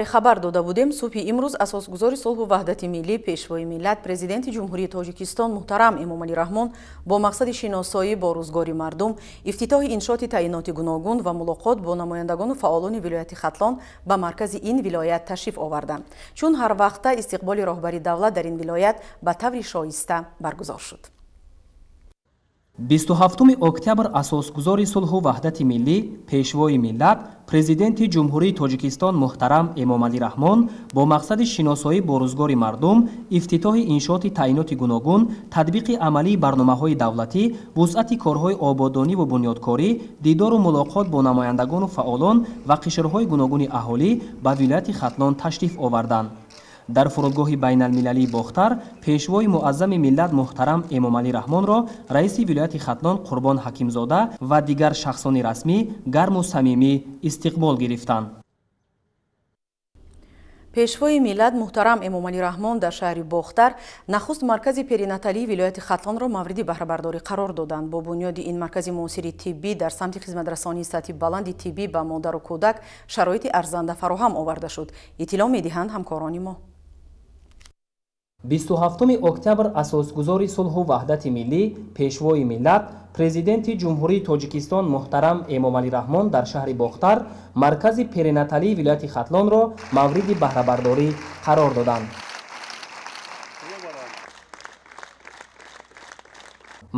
Хабар дода будем, субҳи имрӯз асосгузори сулҳу ваҳдати миллӣ, пешвои миллат, президенти Ҷумҳурии Тоҷикистон муҳтарам Эмомалӣ Раҳмон бо мақсади шиносоӣ бо рӯзгори мардум, ифтитоҳи иншооти таъиноти гуногун ва мулоқот бо намояндагону фаъолони вилояти Хатлон ба маркази ин вилоят ташриф оварданд. Чун ҳар вақта истиқболи роҳбари давлат дар ин вилоят ба таври шоиста баргузор шуд. 27 октябр асосгузори сулҳу ваҳдати миллӣ, пешвои миллат, президенти Ҷумҳурии Тоҷикистон муҳтарам Эмомалӣ Раҳмон бо мақсади шиносоӣ бо рӯзгори мардум, ифтитоҳи иншооти таъиноти гуногун, татбиқи амалии барномаҳои давлатӣ, вусъати корҳои ободониву бунёдкорӣ, дидору мулоқот бо намояндагону фаъолон ва қишрҳои гуногуни аҳолӣ ба вилояти Хатлон ташриф оварданд. Дар фурудгоҳи байналмилалии Бохтар пешвои муаззами миллат муҳтарам Эмомалӣ Раҳмонро раиси вилояти Хатлон Қурбон Ҳакимзода ва дигар шахсони расмӣ гарму самимӣ истиқбол гирифтанд. Пешвои миллат муҳтарам Эмомалӣ Раҳмон дар шаҳри Бохтар нахуст маркази перинаталии вилояти Хатлонро мавриди баҳрабардорӣ қарор доданд. Бо бунёди ин маркази муосири тиббӣ дар самти хизматрасонии сатҳи баланди тиббӣ ба модару кӯдак шароити арзанда фароҳам оварда шуд. Иттилоъ медиҳанд ҳамкорони мо. 27 октябр асосгузори сулҳу ваҳдати миллӣ, пешвои миллат, президенти Ҷумҳурии Тоҷикистон муҳтарам Эмомалӣ Раҳмон дар шаҳри Бохтар маркази перинаталии вилояти Хатлонро мавриди баҳрабардорӣ қарор доданд.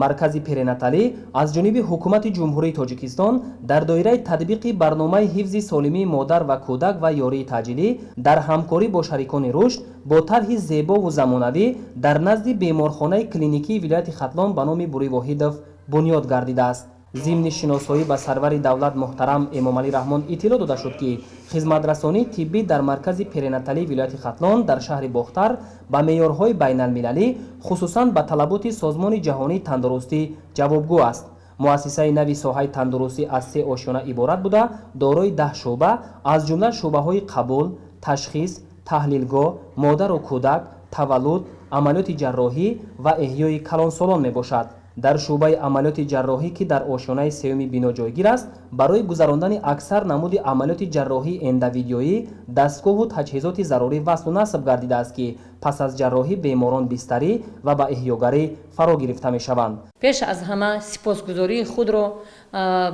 Маркази перинаталӣ аз ҷониби ҳукумати Ҷумҳурии Тоҷикистон дар доираи татбиқи барномаи ҳифзи солимии модар ва кӯдак ва ёрии таъҷилӣ дар ҳамкорӣ бо шарикони рушд бо тарҳи зебову замонавӣ дар назди беморхонаи клиникии вилояти Хатлон ба номи Бурӣ Воҳидов бунёд гардидааст. Зимни шиносоӣ ба сарвари давлат муҳтарам Эмомалӣ Раҳмон иттилоъ дода шуд, ки хизматрасонии тиббӣ дар маркази перинаталии вилояти Хатлон дар шаҳри Бохтар ба меъёрҳои байналмилалӣ, хусусан ба талаботи Созмони ҷаҳонии тандурустӣ ҷавобгӯ аст. Муассисаи нави соҳаи тандурустӣ аз се ошёна иборат буда, дорои 10 шӯъба, аз ҷумла шӯъбаҳои қабул, ташхис, таҳлилгоҳ, модару кӯдак, таваллуд, амалиёти ҷарроҳӣ ва эҳёи калонсолон мебошад. Дар шӯъбаи амалиёти ҷарроҳӣ, ки дар ошёнаи сеюми бино ҷойгир аст, барои гузарондани аксар намуди амалиёти ҷарроҳии эндовидеоӣ дастгоҳу таҷҳизоти зарурӣ васлу насб гардидааст, ки пас аз ҷарроҳӣ беморон бистарӣ ва ба эҳёгарӣ фаро гирифта мешаванд. Пеш аз ҳама сипосгузории худро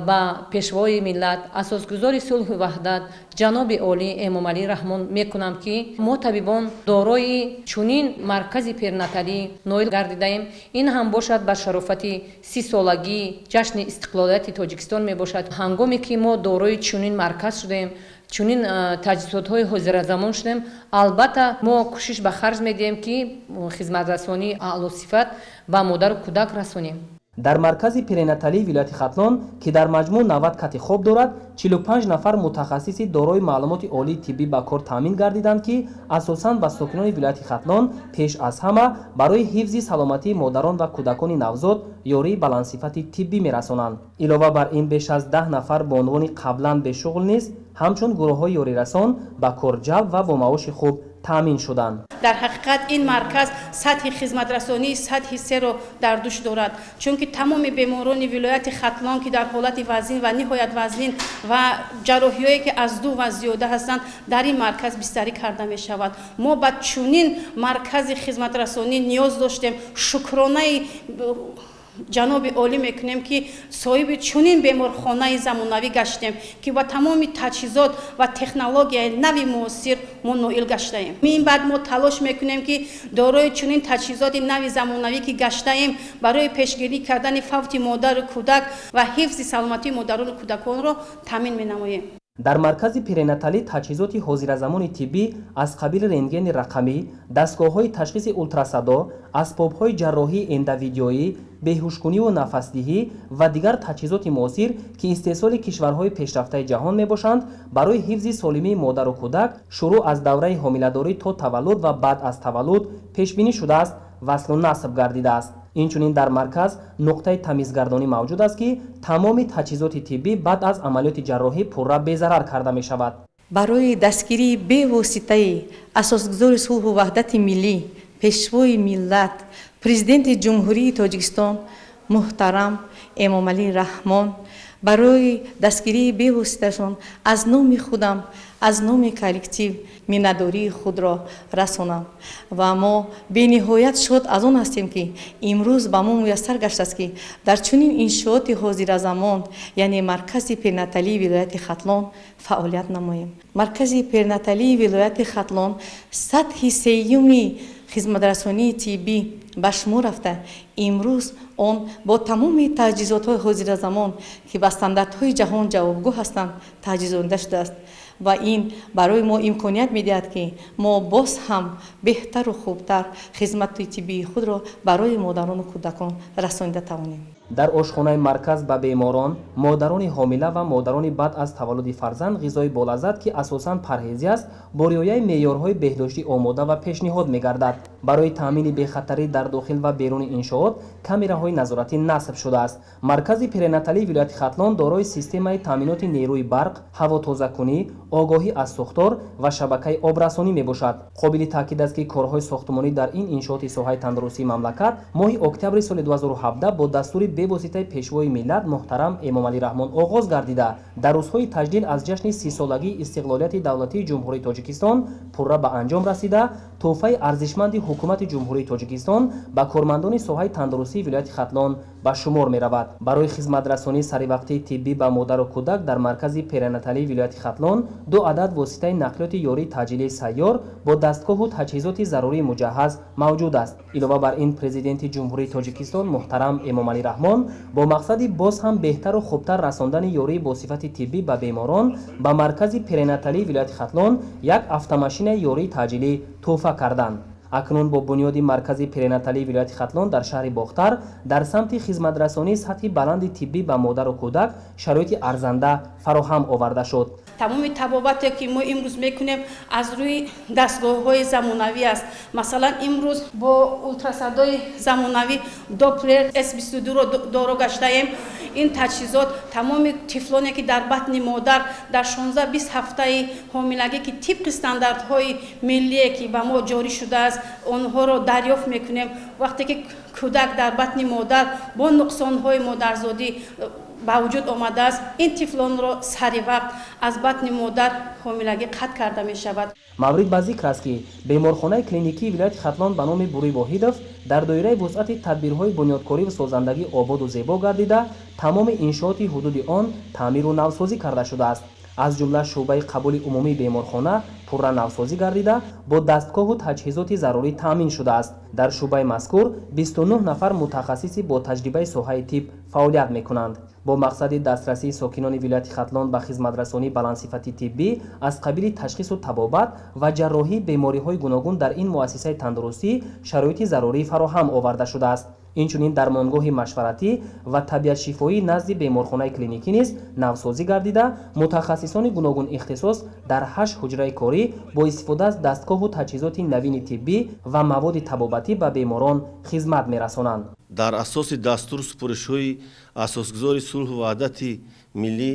ба пешвои миллат, асосгузори сулҳу ваҳдат, ҷаноби олӣ Эмомалӣ Раҳмон мекунам, ки мо табибон дорои чунин маркази перинаталӣ ноил гардидаем. Ин ҳам бошад ба шарофати 30-солагии ҷашни истиқлолияти Тоҷикистон мебошад. Ҳангоме ки мо дорои чунин марказ шудем, чунин таҷҳизотҳои ҳозиразамон шудем, албатта мо кӯшиш ба харҷ медиҳем, ки хизматрасонии аълосифат ба модару кӯдак расонем. Дар маркази перинаталии вилояти Хатлон, ки дар маҷмӯъ 90 кати хоб дорад, 45 нафар мутахассиси дорои маълумоти олии тиббӣ ба кор таъмин гардиданд, ки асосан ба сокинони вилояти Хатлон пеш аз ҳама барои ҳифзи саломатии модарон ва кӯдакони навзод ёрии баландсифати тиббӣ мерасонанд. Илова бар ин, беш аз 10 нафар бонувони қаблан бешуғл низ ҳамчун гурӯҳҳои ёрирасон ба кор ҷалб ва бо маоши хуб таъмин шуданд. Дар ҳақиқат ин марказ сатҳи хизматрасонии сатҳи серо дар дӯш дорад, чунки тамоми беморони вилояти Хатлон, ки дар ҳолати вазнин ва ниҳоят вазнин ва ҷарроҳиҳое ки аз 2 ва зиёда ҳастанд, дар ин марказ бистарӣ карда мешавад. Мо ба чунин маркази хизматрасонӣ ниёз доштем. Шукронаи ҷаноби олӣ мекунем, ки соҳиби чунин беморхонаи замонавӣ гаштем, ки ба тамоми таҷҳизот ва технологияи нави муосир мо ноил гаштаем. Ин баъд мо талош мекунем, ки дорои чунин таҷҳизоти нави замонавӣ ки гаштаем, барои пешгирӣ кардани фавти модару кӯдак ва ҳифзи саломатии модарону кӯдаконро таъмин менамоем. Дар маркази перинаталӣ таҷҳизоти ҳозиразамони тиббӣ аз қабили рентгени рақамӣ, дастгоҳҳои ташхиси ултрасадо, асбобҳои ҷарроҳии эндовидеоӣ, беҳушкуниву нафасдиҳӣ ва дигар таҷҳизоти муосир, ки истеҳсоли кишварҳои пешрафтаи ҷаҳон мебошанд, барои ҳифзи солимии модару кӯдак шурӯъ аз давраи ҳомиладорӣ то таваллуд ва баъд аз таваллуд пешбинӣ шудааст, васлу насб гардидааст. Инчунин дар марказ нуқтаи тамизгардонӣ мавҷуд аст, ки тамоми таҷҳизоти тиббӣ баъд аз амалиёти ҷарроҳӣ пурра безарар карда мешавад. Барои дастгирии бевоситаи асосгузори сулҳу ваҳдати миллӣ, пешвои миллат, президенти Ҷумҳурии Тоҷикистон муҳтарам Эмомалӣ Раҳмон Барои дастгирии бевоситашон аз номи худам, аз номи коллектив миннатдории худро расонам. Ва мо бениҳоят шод аз он ҳастем, ки имрӯз ба мо муяссар гаштааст, ки дар чунин иншооти ҳозиразамон, яъне маркази перинаталии вилояти Хатлон фаъолият намоем. Маркази перинаталии вилояти Хатлон сатҳи сеюми хизматрасонии тиббӣ ба шумор рафта, имрӯз он бо тамоми таҷҳизотҳои ҳозиразамон, ки ба стандартҳои ҷаҳон ҷавобгӯ ҳастанд, таҷҳизонида шудааст. Ва ин барои мо имконият медиҳад, ки мо боз ҳам беҳтару хубтар хизмати тиббии худро барои модарону кӯдакон расонида тавонем. Дар ошхонаи марказ ба беморон, модарони ҳомила ва модарони баъд аз таваллуди фарзанд ғизои болаззат, ки асосан парҳезӣ аст, бо риояи меъёрҳои беҳдоштӣ омода ва пешниҳод мегардад. Барои таъмини бехатарӣ дар дохил ва беруни иншоот камераҳои назоратӣ насб шудааст. Маркази перинаталии вилояти Хатлон дорои системаи таъминоти нерӯи барқ, ҳавотозакунӣ, огоҳӣ аз сӯхтор ва шабакаи обрасонӣ мебошад. Қобили таъкид аст, ки корҳои сохтмонӣ дар ин иншооти соҳаи тандурустии мамлакат моҳи октябри соли 2017 бо дастури бевоситаи Пешвои миллат муҳтарам Эмомалӣ Раҳмон оғоз гардида, дар рӯзҳои таҷлил аз ҷашни 30-солагии истиқлолияти давлатии Ҷумҳурии Тоҷикистон пурра ба анҷом расида, тӯҳфаи арзишманди ҳукумати Ҷумҳурии Тоҷикистон ба кормандони соҳаи тандурустии вилояти Хатлон ба шумор меравад. Барои хизматрасонии саривақтии тиббӣ ба модару кӯдак дар маркази перинаталии вилояти Хатлон 2 адад воситаи нақлиёти ёрии таъҷилии сайёр бо дастгоҳу таҷҳизоти зарурӣ муҷаҳҳаз мавҷуд аст. Илова бар ин, Президенти Ҷумҳурии Тоҷикистон муҳтарам Эмомалӣ Раҳмон бо мақсади боз ҳам беҳтару хубтар расондани ёрии босифати тиббӣ ба беморон ба маркази перинаталии вилояти Хатлон як автомашинаи ёрии таъҷилӣ тӯҳфа карданд. Акнун бо бунёди маркази перинаталии вилояти Хатлон дар шаҳри Бохтар дар самти хизматрасонии сатҳи баланди тиббӣ ба модару кӯдак шароити арзанда фароҳам оварда шуд. Тамоми табобате, ки мо имрӯз мекунем, аз рӯи дастгоҳҳои замонавӣ аст. Масалан, имрӯз бо ултрасадои замонавӣ Доплер С22-ро доро гаштаем. Ин таҷҳизот тамоми тифлоне, ки дар батни модар дар 16-20 ҳафтаи ҳомилагӣ, ки тибқи стандартҳои миллие, ки ба мо ҷорӣ шудааст, онҳоро дарёфт мекунем. Вақте ки кӯдак дар батни модар бо нуқсонҳои модарзодӣ ба вуҷуд омадааст, ин тифлонро сари вақт аз батни модар ҳомилагӣ қатъ карда мешавад. Маврид ба зикр аст, ки беморхонаи клиникии вилояти Хатлон ба номи Бурӣ Воҳидов дар доираи вусъати тадбирҳои бунёдкорӣ ва созандагӣ ободу зебо гардида, тамоми иншооти ҳудуди он таъмиру навсозӣ карда шудааст. Аз ҷумла шӯъбаи қабули умумии беморхона пурра навсозӣ гардида, бо дастгоҳу таҷҳизоти зарурӣ таъмин шудааст. Дар шӯъбаи мазкур 29 нафар мутахассиси бо таҷрибаи соҳаи тиб фаъолият мекунанд. Бо мақсади дастрасии сокинони вилояти Хатлон ба хизматрасонии баландсифати тиббӣ аз қабили ташхису табобат ва ҷарроҳии бемориҳои гуногун дар ин муассисаи тандурустӣ шароити зарурӣ фароҳам оварда шудааст. Инчунин дармонгоҳи машваратӣ ва табиатшифоӣ назди беморхонаи клиникӣ низ навсозӣ гардида, мутахассисони гуногун ихтисос дар 8 ҳуҷраи корӣ бо истифода аз дастгоҳу таҷҳизоти навини тиббӣ ва маводи табобатӣ ба беморон хизмат мерасонанд. Дар асоси дастуру супоришҳои асосгузори сулҳу ваҳдати миллӣ,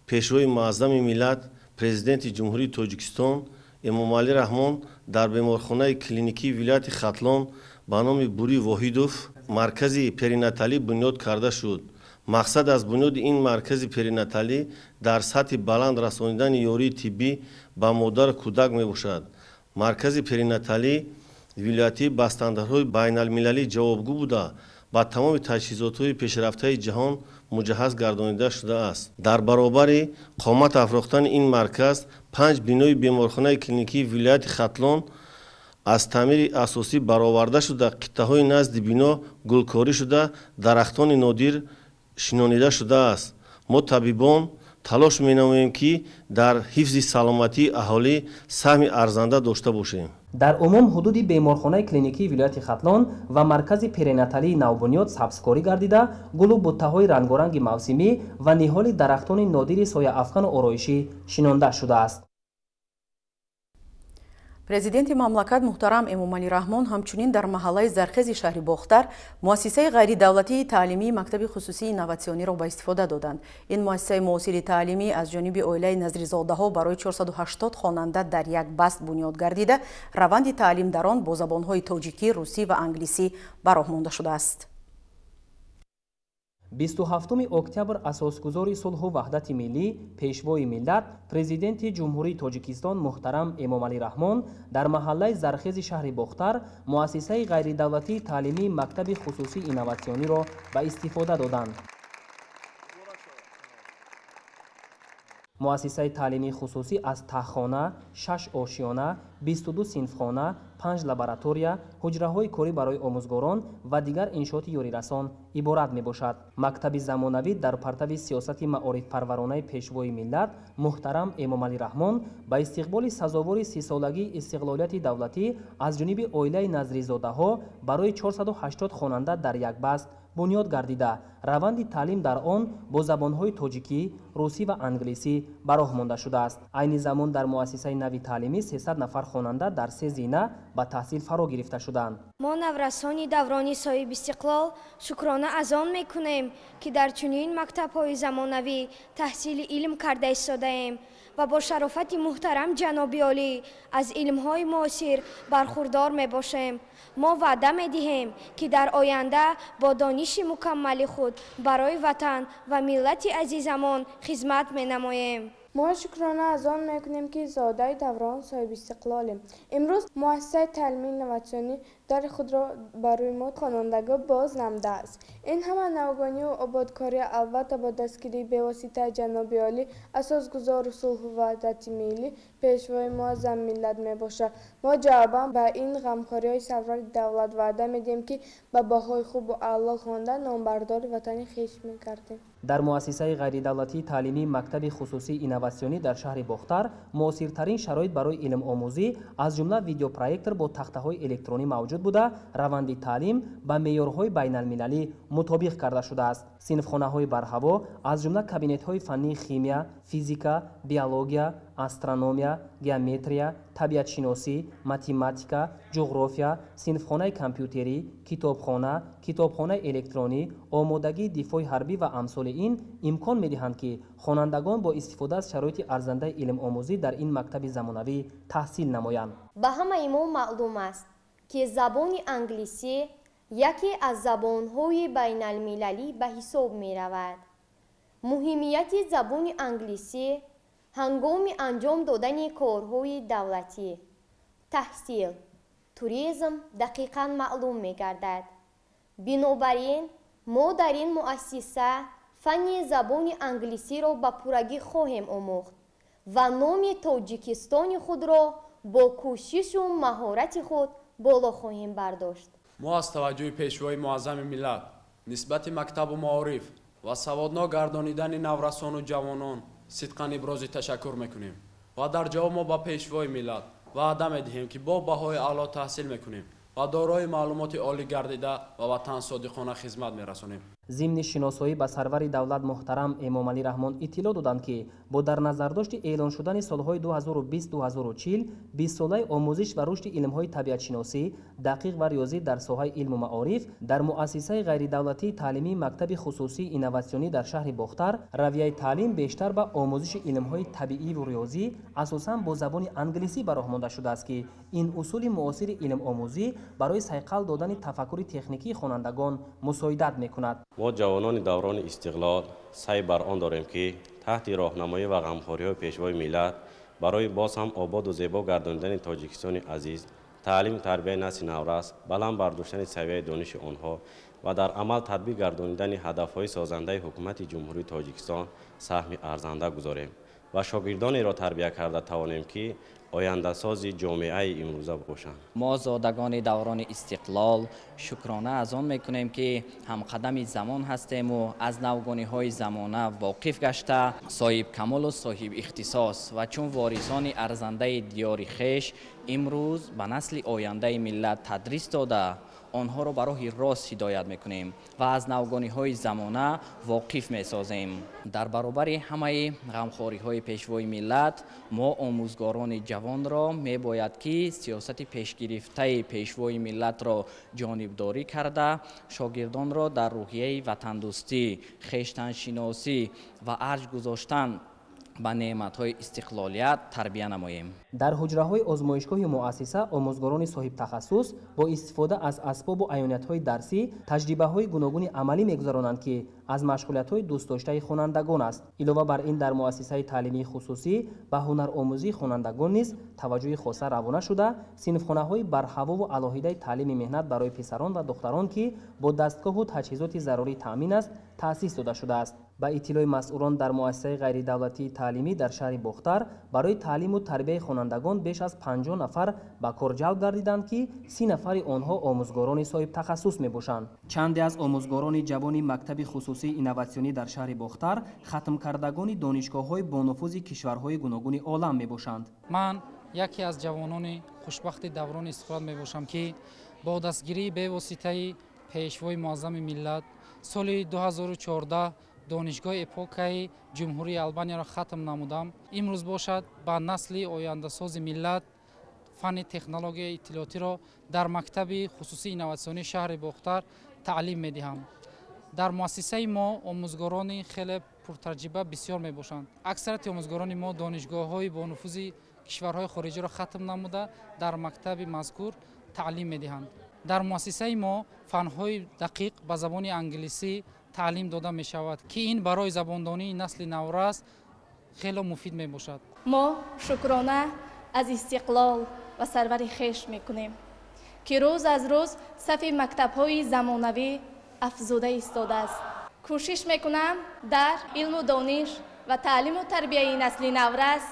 Пешвои муаззами миллат, Президенти Ҷумҳурии Тоҷикистон Эмомалӣ Раҳмон дар беморхонаи клиникии вилояти Хатлон ба номи Бурӣ Воҳидов маркази перинаталӣ бунёд карда шуд. Мақсад аз бунёди ин маркази перинаталӣ дар сатҳи баланд расонидани ёрии тиббӣ ба модару кӯдак мебошад. Маркази перинаталӣ вилоятӣ ба стандартҳои байналмилалӣ ҷавобгӯ буда, ба тамоми таҷҳизотҳои пешрафтаи ҷаҳон муҷаҳҳаз гардонида шудааст. Дар баробари қомат афрохтани ин марказ, 5 бинои беморхонаи клиникии вилояти Хатлон аз таъмири асосӣ бароварда шуда, қитъаҳои назди бино гулкорӣ шуда, дарахтони нодир шинонида шудааст. Мо табибон талош менамоем, ки дар ҳифзи саломатии аҳолӣ саҳми арзанда дошта бошем. Дар умум ҳудуди беморхонаи клиникии вилояти Хатлон ва маркази перинаталии навбунёд сабзкорӣ гардида, гулу буттаҳои рангоранги мавсимӣ ва ниҳоли дарахтони нодири сояафкану ороишӣ шинонда шудааст. Президенти мамлакат муҳтарам Эмомалӣ Раҳмон ҳамчунин дар маҳаллаи Зархези шаҳри Бохтар муассисаи ғайридавлатии таълимии мактаби хусусии инноватсиониро ба истифода доданд. Ин муассисаи муосири таълимӣ аз ҷониби оилаи Назризодаҳо барои 480 хонанда дар як баст бунёд гардида, раванди таълим дар он бо забонҳои тоҷикӣ, русӣ ва англисӣ ба роҳ монда шудааст. 27 октябр асосгузори сулҳу ваҳдати миллӣ, Пешвои миллат, Президенти Ҷумҳурии Тоҷикистон муҳтарам Эмомалӣ Раҳмон дар маҳаллаи Зархези шаҳри Бохтар муассисаи ғайридавлатии таълимии мактаби хусусии инноватсиониро ба истифода доданд. Муассисаи таълимии хусусӣ аз таҳхона, 6 ошиёна, 22 синфхона, 5 лаборатория, ҳуҷраҳои корӣ барои омӯзгорон ва дигар иншооти ёрирасон иборат мебошад. Мактаби замонавӣ дар партави сиёсати маорифпарваронаи Пешвои миллат муҳтарам Эмомалӣ Раҳмон ба истиқболи сазовори 30-солагии истиқлолияти давлатӣ аз ҷониби оилаи Назризодаҳо барои 480 хонанда дар як баст бунёд гардида, раванди таълим дар он бо забонҳои тоҷикӣ, русӣ ва англисӣ ба роҳ монда шудааст. Айни замон дар муассисаи нави таълимӣ 300 нафар хонанда дар 3 зина ба таҳсил фаро гирифта шуданд. Мо наврасони даврони соҳибистиқлол шукрона аз он мекунем, ки дар чунин мактабҳои замонавӣ таҳсили илм карда истодаем ва бо шарофати муҳтарам ҷаноби олӣ аз илмҳои муосир бархурдор мебошем. Мо ваъда медиҳем, ки дар оянда бо дониши мукаммали худ барои ватан ва миллати азизамон хизмат менамоем. Мо шукрона аз он мекунем, ки зодаи даврон соҳибистиқлолем. Имрӯз муассисаи таълимии инноватсионӣ дари худро барои мо хонандагон боз намудааст. Ин ҳама навгонию ободкорӣ албатта бо дастгирии бевоситаи ҷаноби олӣ, асосгузору сулҳу ваҳдати миллӣ, Пешвои муаззами миллат мебошад. Мо ҷавобан ба ин ғамхориҳои сарвари давлат ваъда медиҳем, ки ба баҳои хубу аъло хонда номбардори ватани хеш мегардем. Дар муассисаи ғайридавлатии таълимии мактаби хусусии инноватсионӣ дар шаҳри Бохтар муосиртарин шароит барои илмомӯзӣ аз ҷумла видеопроектор бо тахтаҳои электронӣ мавҷуд буда, раванди таълим ба меъёрҳои байналмилалӣ мутобиқ карда шудааст. Синфхонаҳои барҳаво аз ҷумла кабинетҳои фаннии химия, физика, биология, астрономия, геометрия, табиатшиносӣ, математика, ҷуғрофия, синфхонаи компютерӣ, китобхона, китобхонаи электронӣ, омодагии дифои ҳарбӣ ва амсоли ин имкон медиҳанд, ки хонандагон бо истифода аз шароити арзандаи илмомӯзӣ дар ин мактаби замонавӣ таҳсил намоянд. Ба ҳамаи мо маълум аст, ки забони англисӣ яке аз забонҳои байналмилалӣ ба ҳисоб меравад. Муҳимияти забони англисӣ ҳангоми анҷом додани корҳои давлатӣ, таҳсил, туризм дақиқан маълум мегардад. Бинобар ин, мо дар ин муассиса фанни забони англисиро ба пуррагӣ хоҳем омӯхт ва номи Тоҷикистони худро бо кӯшишу маҳорати худ боло хоҳем бардошт. Мо аз таваҷҷӯҳи Пешвои муаззами миллат нисбати мактабу маориф ва саводнок гардонидани наврасону ҷавонон сидқан ибрози ташаккур мекунем ва дар ҷавоб мо ба Пешвои миллат ваъда медиҳем, ки бо баҳои аъло таҳсил мекунем ва дорои маълумоти олӣ гардида ба ватан содиқона хизмат мерасонем. Зимни шиносоӣ ба сарвари давлат муҳтарам Эмомалӣ Раҳмон иттилоъ доданд, ки бо дар назардошти эълон шудани солҳои 2020-2040 бистсолаи омӯзиш ва рушди илмҳои табиатшиносӣ, дақиқ ва риёзӣ дар соҳаи илму маориф дар муассисаи ғайридавлатии таълимии мактаби хусусии инноватсионӣ дар шаҳри Бохтар равияи таълим бештар ба омӯзиши илмҳои табииву риёзӣ асосан бо забони англисӣ ба роҳ монда шудааст, ки ин усули муосири илмомӯзӣ барои сайқал додани тафаккури техникии хонандагон мусоидат мекунад. Мо ҷавонони даврони истиқлол саъй бар он дорем, ки таҳти роҳнамоӣ ва ғамхориҳои Пешвои миллат барои боз ҳам ободу зебо гардонидани Тоҷикистони азиз, таълиму тарбияи насли наврас, баланд бардоштани савияи дониши онҳо ва дар амал татбиқ гардонидани ҳадафҳои созандаи ҳукумати Ҷумҳурии Тоҷикистон саҳми арзанда гузорем ва шогирдонеро тарбия карда тавонем, ки ояндасози ҷомеаи имрӯза бошанд. Мо зодагони даврони истиқлол шукрона аз он мекунем, ки ҳамқадами замон ҳастему аз навгониҳои замона воқиф гашта, соҳибкамолу соҳибихтисос ва чун ворисони арзандаи диёри хеш имрӯз ба насли ояндаи миллат тадрис дода, онҳоро ба роҳи рост ҳидоят мекунем ва аз навгониҳои замона воқиф месозем. Дар баробари ҳамаи ғамхориҳои Пешвои миллат мо омӯзгорони ҷавонро мебояд, ки сиёсати пешгирифтаи Пешвои миллатро ҷонибдорӣ карда, шогирдонро дар рӯҳияи ватандӯстӣ, хештаншиносӣ ва арҷ гузоштан ба неъматҳои истиқлолият тарбия намоем. Дар ҳуҷраҳои озмоишгоҳи муассиса омӯзгорони соҳибтахассус бо истифода аз асбобу аёниятҳои дарсӣ таҷрибаҳои гуногуни амалӣ мегузаронанд, ки аз машғулиятҳои дӯстдоштаи хонандагон аст. Илова бар ин, дар муассисаи таълимии хусусӣ ба ҳунаромӯзии хонандагон низ таваҷҷӯҳи хоса равона шуда, синфхонаҳои барҳавову алоҳидаи таълими меҳнат барои писарон ва духтарон, ки бо дастгоҳу таҷҳизоти зарурӣ таъмин аст, таъсис дода шудааст. Ба иттилои масъулон, дар муассисаи ғайридавлатии таълимӣ дар шаҳри Бохтар барои таълиму тарбияи хонандагон беш аз 50 нафар ба кор ҷалб гардиданд, ки 30 нафари онҳо омӯзгорони соҳибтахассус мебошанд. Чанде аз омӯзгорони ҷавони мактаби хусусии инноватсионӣ дар шаҳри Бохтар хатмкардагони донишгоҳҳои бонуфузи кишварҳои гуногуни олам мебошанд. Ман яке аз ҷавонони хушбахти даврони истиқлол мебошам, ки бо дастгирии бевоситаи пешвои муаззами миллат соли 2014 донишгоҳи эпокаи Ҷумҳурии Албанияро хатм намудам. Имрӯз бошад ба насли ояндасози миллат фанни технологияи иттилоотиро дар мактаби хусусии инноватсионии шаҳри Бохтар таълим медиҳам. Дар муассисаи мо омӯзгорони хеле пуртаҷриба бисёр мебошанд. Аксарияти омӯзгорони мо донишгоҳҳои бонуфузи кишварҳои хориҷиро хатм намуда дар мактаби мазкур таълим медиҳанд. Дар муассисаи мо фанҳои дақиқ ба забони англисӣ таълим дода мешавад, ки ин барои забондонии насли наврас хело муфид мебошад. Мо шукрона аз истиқлол ва сарвари хеш мекунем, ки рӯз аз рӯз сафи мактабҳои замонавӣ афзуда истодааст. Кӯшиш мекунам дар илму дониш ва таълиму тарбияи насли наврас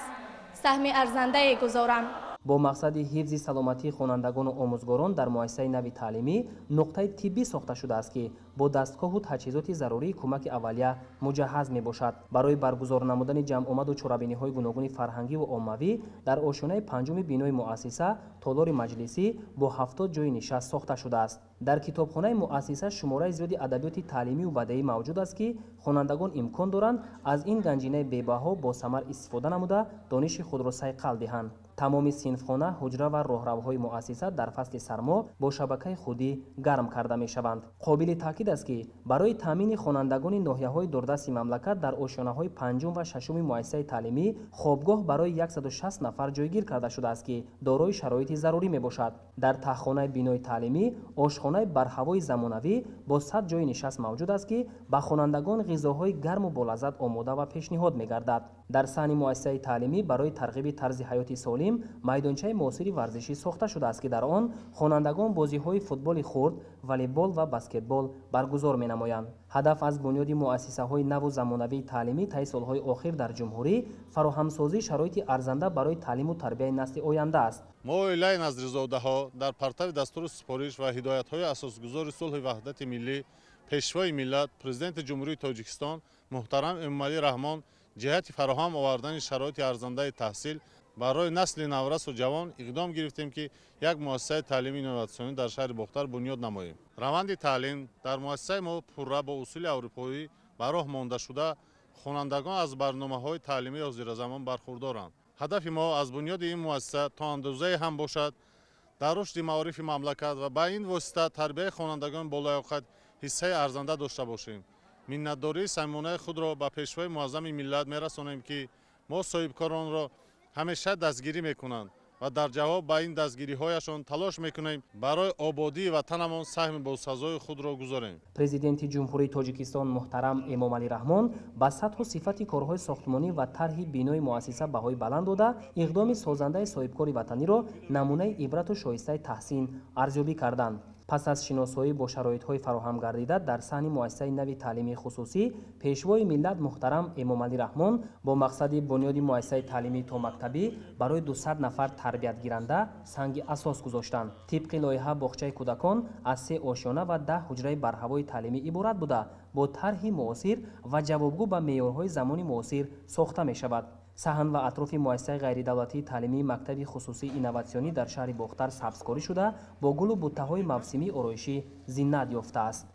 саҳми арзандае гузорам. Бо мақсади ҳифзи саломатии хонандагону омӯзгорон дар муассисаи нави таълимӣ нуқтаи тиббӣ сохта шудааст, ки бо дастгоҳу таҷҳизоти зарурии кӯмаки аввалия муҷаҳҳаз мебошад. Барои баргузор намудани ҷамъомаду чорабиниҳои гуногуни фарҳангиву оммавӣ дар ошёнаи панҷуми бинои муассиса толори маҷлисӣ бо 70 ҷойи нишаст сохта шудааст. Дар китобхонаи муассиса шумораи зиёди адабиёти таълимию бадеӣ мавҷуд аст, ки хонандагон имкон доранд аз ин ганҷинаи бебаҳо босамар истифода намуда дониши худро сайқал диҳанд. Тамоми синфхона, ҳуҷра ва роҳравҳои муассиса дар фасли сармо бо шабакаи худӣ гарм карда мешаванд. Қобили таъкид аст, ки барои таъмини хонандагони ноҳияҳои дурдасти мамлакат дар ошёнаҳои панҷум ва шашуми муассисаи таълимӣ хобгоҳ барои 160 нафар ҷойгир карда шудааст, ки дорои шароити зарурӣ мебошад. Дар таҳхонаи бинои таълимӣ ошхонаи барҳавои замонавӣ бо 100 ҷойи нишаст мавҷуд аст, ки ба хонандагон ғизоҳои гарму болаззат омода ва пешниҳод мегардад. Дар саҳни муассисаи таълимӣ барои тарғиби тарзи ҳаёти солим майдончаи муосири варзишӣ сохта шудааст, ки дар он хонандагон бозиҳои футболи хурд, волейбол ва баскетбол баргузор менамоянд. Ҳадаф аз бунёди муассисаҳои наву замонавии таълимӣ таи солҳои охир дар ҷумҳурӣ фароҳамсозии шароити арзанда барои таълиму тарбияи насли оянда аст. Мо оилаи Назризодаҳо дар партави дастуру супориш ва ҳидоятҳои асосгузори сулҳи ваҳдати миллӣ, пешвои миллат, президенти Ҷумҳурии Тоҷикистон муҳтарам Эмомалӣ Раҳмон ҷиҳати фароҳам овардани шароити арзандаи таҳсил барои насли наврасу ҷавон иқдом гирифтем, ки як муассисаи таълимии инноватсионӣ дар шаҳри Бохтар бунёд намоем. Раванди таълим дар муассисаи мо пурра бо усули аврупоӣ ба роҳ монда шуда, хонандагон аз барномаҳои таълимии ҳозиразамон бархурдоранд. Ҳадафи мо аз бунёди ин муассиса то андозае ҳам бошад дар рушди маорифи мамлакат ва ба ин восита тарбияи хонандагон болаёқат ҳиссаи арзанда дошта бошем. Миннатдории самимонаи худро ба пешвои муаззами миллат мерасонем, ки мо соҳибкоронро ҳамеша дастгирӣ мекунанд ва дар ҷавоб ба ин дастгириҳояшон талош мекунем барои ободии ватанамон саҳми босазои худро гузорем. Президенти Ҷумҳурии Тоҷикистон муҳтарам Эмомалӣ Раҳмон ба сатҳу сифати корҳои сохтмонӣ ва тарҳи бинои муассиса баҳои баланд дода, иқдоми созандаи соҳибкори ватаниро намунаи ибрату шоистаи таҳсин арзёбӣ карданд. Пас аз шиносоӣ бо шароитҳои фароҳам гардида дар саҳни муассисаи нави таълимии хусусӣ, пешвои миллат муҳтарам Эмомалӣ Раҳмон бо мақсади бунёди муассисаи таълимии томактабӣ барои 200 нафар тарбиятгиранда санги асос гузоштанд. Тибқи лоиҳа, боғчаи кӯдакон аз 3 ошёна ва 10 ҳуҷраи барҳавои таълимӣ иборат буда, бо тарҳи муосир ва ҷавобгӯ ба меъёрҳои замони муосир сохта мешавад. Саҳн ва атрофи муассисаи ғайридавлатии таълимии мактаби хусусии инноватсионӣ дар шаҳри Бохтар сабзкорӣ шуда, бо гулу буттаҳои мавсимии ороишӣ зинат ёфтааст.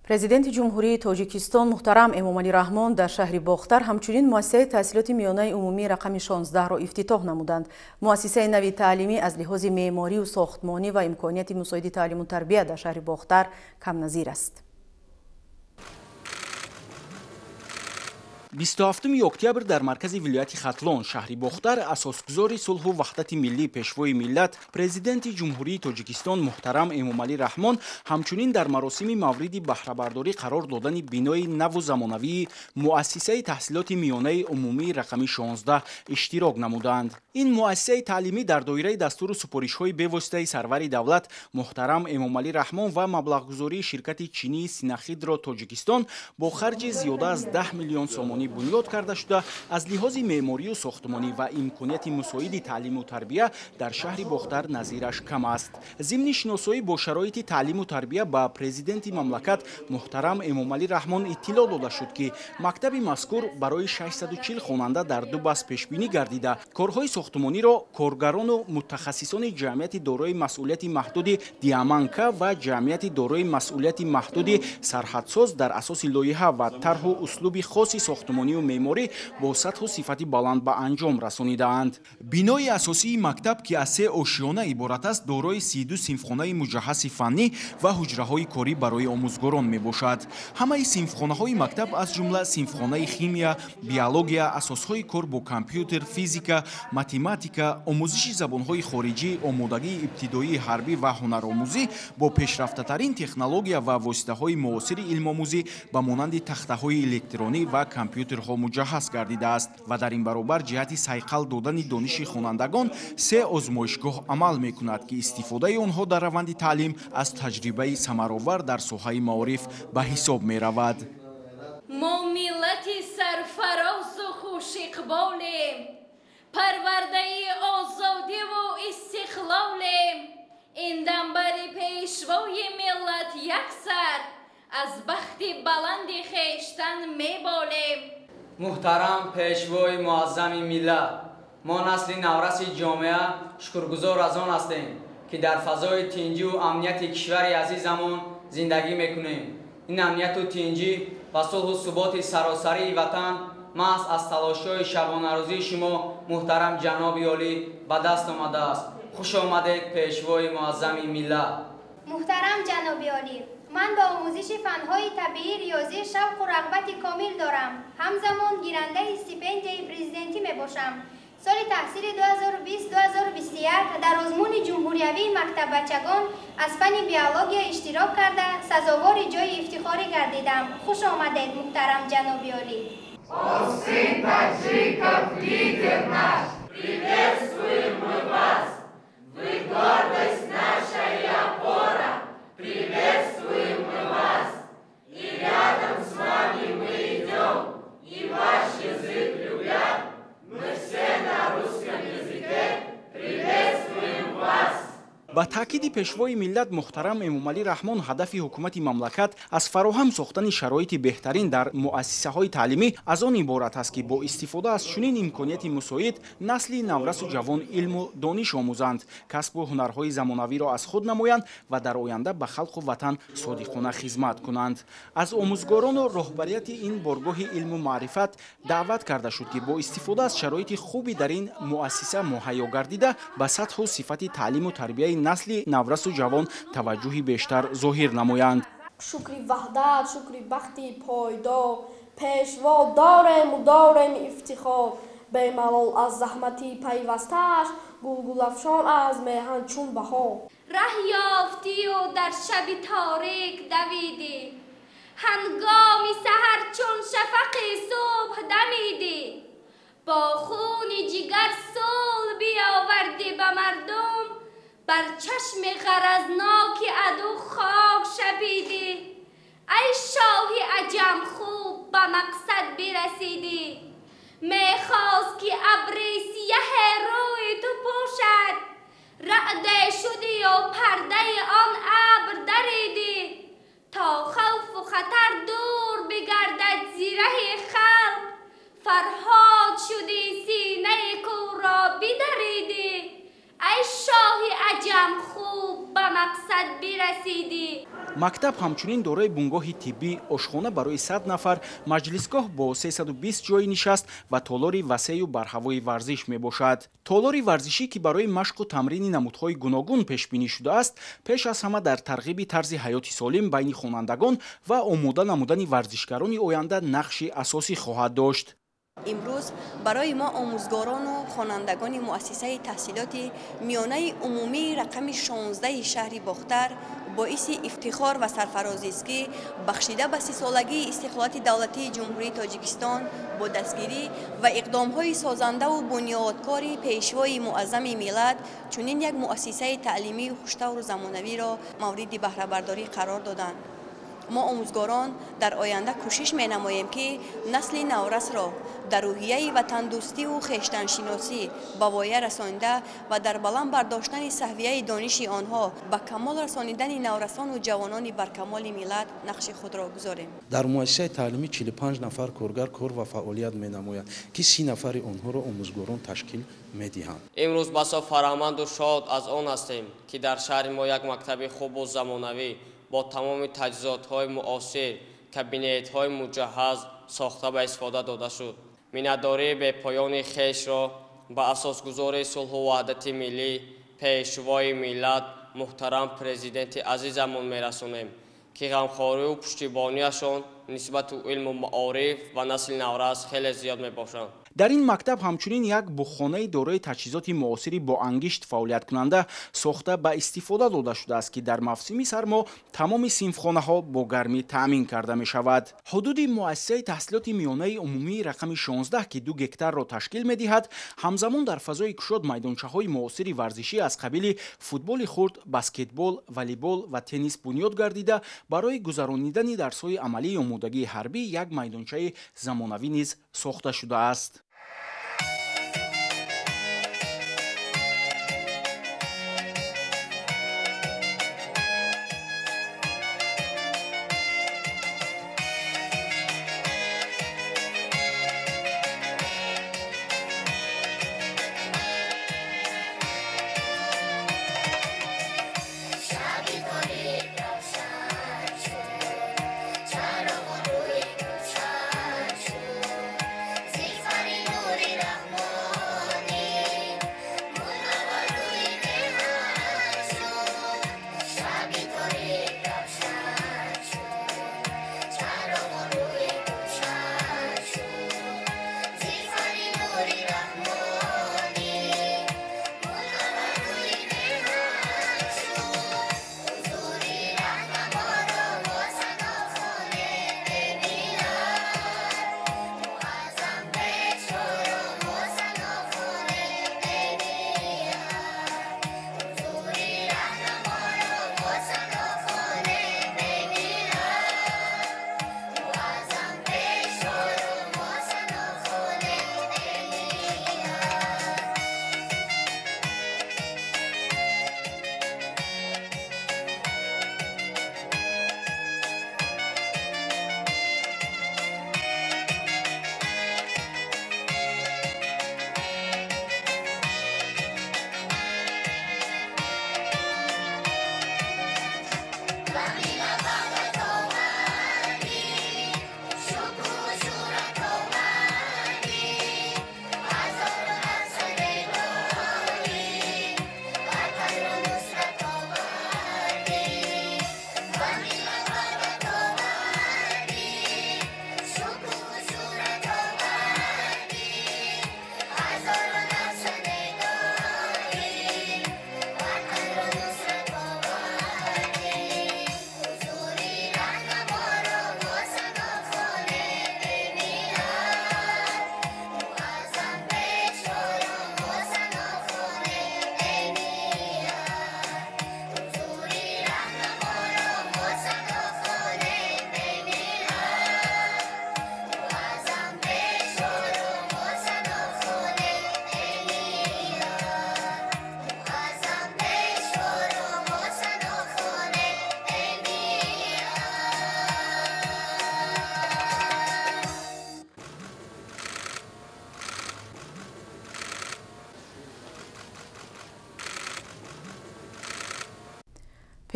Президенти Ҷумҳурии Тоҷикистон муҳтарам Эмомалӣ Раҳмон дар шаҳри Бохтар ҳамчунин муассисаи таҳсилоти миёнаи умумии рақами 16-ро ифтитоҳ намуданд. Муассисаи нави таълимӣ аз лиҳози меъморию сохтмонӣ ва имконияти мусоиди таълиму тарбия дар шаҳри Бохтар камназир аст. 27 октябр дар маркази вилояти Хатлон, шаҳри Бохтар, асосгузори сулҳу ваҳдати миллӣ, пешвои миллат, президенти Ҷумҳурии Тоҷикистон муҳтарам Эмомалӣ Раҳмон ҳамчунин дар маросими мавриди баҳрабардорӣ қарор додани бинои наву замонавии муассисаи таҳсилоти миёнаи умумии рақами 16 иштирок намуданд. Ин муассисаи таълимӣ дар доираи дастуру супоришҳои бевоситаи сарвари давлат муҳтарам Эмомалӣ Раҳмон ва маблағгузории ширкати чинии Синахидро Тоҷикистон бо харҷи зиёда аз 10 миллион сомонӣ бунёд карда шуда, аз лиҳози меъморию сохтмонӣ ва имконияти мусоиди таълиму тарбия дар шаҳри Бохтар назираш кам аст. Зимни шиносоӣ бо шароити таълиму тарбия ба президенти мамлакат муҳтарам Эмомалӣ Раҳмон иттилоъ дода шуд, ки мактаби мазкур барои 640 хонанда дар ду баст пешбинӣ гардида, корҳои сохтмониро коргарону мутахассисони ҷамъияти дорои масъулияти маҳдуди Диаманка ва ҷамъияти дорои масъулияти маҳдуди Сарҳадсоз дар асоси лоиҳа ва тарҳу услуби хоси сохтмонию меъморӣ бо сатҳу сифати баланд ба анҷом расонидаанд. Бинои асосии мактаб, ки аз се ошиёна иборат аст, дорои 32 синфхонаи муҷаҳҳаси фаннӣ ва ҳуҷраҳои корӣ барои омӯзгорон мебошад. Ҳамаи синфхонаҳои мактаб, аз ҷумла синфхонаи химия, биология, асосҳои кор бо компютер, физика, математика, омӯзиши забонҳои хориҷӣ, омодагии ибтидоии ҳарбӣ ва ҳунаромӯзӣ бо пешрафтатарин технология ва воситаҳои муосири илмомӯзӣ ба монанди тахтаҳои электронӣ ва компютерҳо муҷаҳҳаз гардидааст ва дар ин баробар ҷиҳати сайқал додани дониши хонандагон се озмоишгоҳ амал мекунад, ки истифодаи онҳо дар раванди таълим аз таҷрибаи самаровар дар соҳаи маориф ба ҳисоб меравад. Мо миллати сарфарозу хушиқболем, парвардаи озодиву истиқлолем. Ин дамбари пешвои миллат як сар аз бахти баланди хештан меболем. Муҳтарам пешвои муаззами миллат, мо насли навраси ҷомеа шукргузор аз он ҳастем, ки дар фазои тинҷиву амнияти кишвари азизамон зиндагӣ мекунем. Ин амнияту тинҷӣ ва сулҳу суботи саросарии ватан маҳз аз талошҳои шабонарӯзии шумо муҳтарам ҷаноби олӣ ба даст омадааст. Хуш омадед, пешвои муаззами миллат. Муҳтарам ҷаноби олӣ, ман ба омӯзиши фанҳои табиӣ, риёзӣ шавқу рағбати комил дорам. Ҳамзамон гирандаи стипендияи президентӣ мебошам. Соли таҳсили 2020-2021 дар озмуни ҷумҳуриявии мактаббачагон аз фанни биология иштирок карда сазовори ҷойи ифтихорӣ гардидам. Хуш омадед, муҳтарам ҷаноби олӣ. Он сын таджиков, лидер наш, приветствуем мы вас. Вы гордость наша и опора, приветствуем мы вас. И рядом с вами мы идем, и ваш язык любя, мы все на русском языке приветствуем вас. Ба таъкиди пешвои миллат муҳтарам Эмомалӣ Раҳмон, ҳадафи ҳукумати мамлакат аз фароҳам сохтани шароити беҳтарин дар муассисаҳои таълимӣ аз он иборат аст, ки бо истифода аз чунин имконияти мусоид насли наврасу ҷавон илму дониш омӯзанд, касбу ҳунарҳои замонавиро аз худ намоянд ва дар оянда ба халқу ватан содиқона хизмат кунанд. Аз омӯзгорону роҳбарияти ин боргоҳи илму маърифат даъват карда шуд, ки бо истифода аз шароити хуби дар ин муассиса муҳайё гардида ба сатҳу сифати таълиму тарбияи насли наврасу ҷавон таваҷҷӯҳи бештар зоҳир намоянд. Шукри ваҳдат, шукри бахти пойдор, пешво дорему дорем ифтихор. Бемалол аз заҳмати пайвастааш, гулгулафшон аз меҳан чун баҳор. Раҳ ёфтию дар шаби торик давидӣ, ҳангоми саҳар чун шафақи субҳ дамидӣ. Бо хуни ҷигар сулҳ биёвардӣ ба мардум, бар чашми ғаразноки аду хок шабидӣ. Ай шоҳи аҷам, хуб ба мақсад бирасидӣ. Мехост ки абри сияҳе рӯи ту пӯшад, раъде шудию пардаи он абр даридӣ. То хавфу хатар дур бигардад зираҳи халқ, фарҳод шудӣ синаи кӯро бидаридӣ. Ай шоҳи аҷам, хуб ба мақсад бирасидӣ. Мактаб ҳамчунин дорои бунгоҳи тиббӣ, ошхона барои 100 нафар, маҷлисгоҳ бо 320 ҷойи нишаст ва толори васею барҳавои варзиш мебошад. Толори варзишӣ, ки барои машқу тамрини намудҳои гуногун пешбинӣ шудааст, пеш аз ҳама дар тарғиби тарзи ҳаёти солим байни хонандагон ва омода намудани варзишгарони оянда нақши асосӣ хоҳад дошт. Имрӯз барои мо омӯзгорону хонандагони муассисаи таҳсилоти миёнаи умумии рақами 16 шаҳри Бохтар боиси ифтихор ва сарфарозист, ки бахшида ба 30-солагии истиқлолияти давлатии Ҷумҳурии Тоҷикистон бо дастгирӣ ва иқдомҳои созандаву бунёдкори Пешвои муаззами миллат чунин як муассисаи таълимии хуштавру замонавиро мавриди баҳрабардорӣ қарор доданд. Мо омӯзгорон дар оянда кӯшиш менамоем, ки насли наврасро дар рӯҳияи ватандӯстиву хештаншиносӣ ба воя расонида ва дар баланд бардоштани саҳвияи дониши онҳо, ба камол расонидани наврасону ҷавонони баркамоли миллат нақши худро гузорем. Дар муассисаи таълимӣ 45 нафар коргар кор ва фаъолият менамоянд, ки 30 нафари онҳоро омӯзгорон ташкил медиҳанд. Имрӯз басо фараҳманду шод аз он ҳастем, ки дар шаҳри мо як мактаби хубу замонавӣ бо тамоми таҷҳизотҳои муосир, кабинетҳои муҷаҳҳаз сохта ба истифода дода шуд. Миннатдории бепоёни хешро ба асосгузори сулҳу ваҳдати миллӣ, Пешвои миллат, муҳтарам президенти азизамон мерасонем, ки ғамхорию пуштибонияшон нисбати илму маориф ва насли наврас хеле зиёд мебошанд. Дар ин мактаб ҳамчунин як буғхонаи дорои таҷҳизоти муосири бо ангишт фаъолияткунанда сохта ба истифода дода шудааст, ки дар мавсими сармо тамоми синфхонаҳо бо гармӣ таъмин карда мешавад. Ҳудуди муассисаи таҳсилоти миёнаи умумии рақами 16, ки 2 гектарро ташкил медиҳад, ҳамзамон дар фазои кушод майдончаҳои муосири варзишӣ аз қабили футболи хурд, баскетбол, волейбол ва теннис бунёд гардида, барои гузаронидани дарсҳои амалии омодагии ҳарбӣ як майдончаи замонавӣ низ сохта шудааст.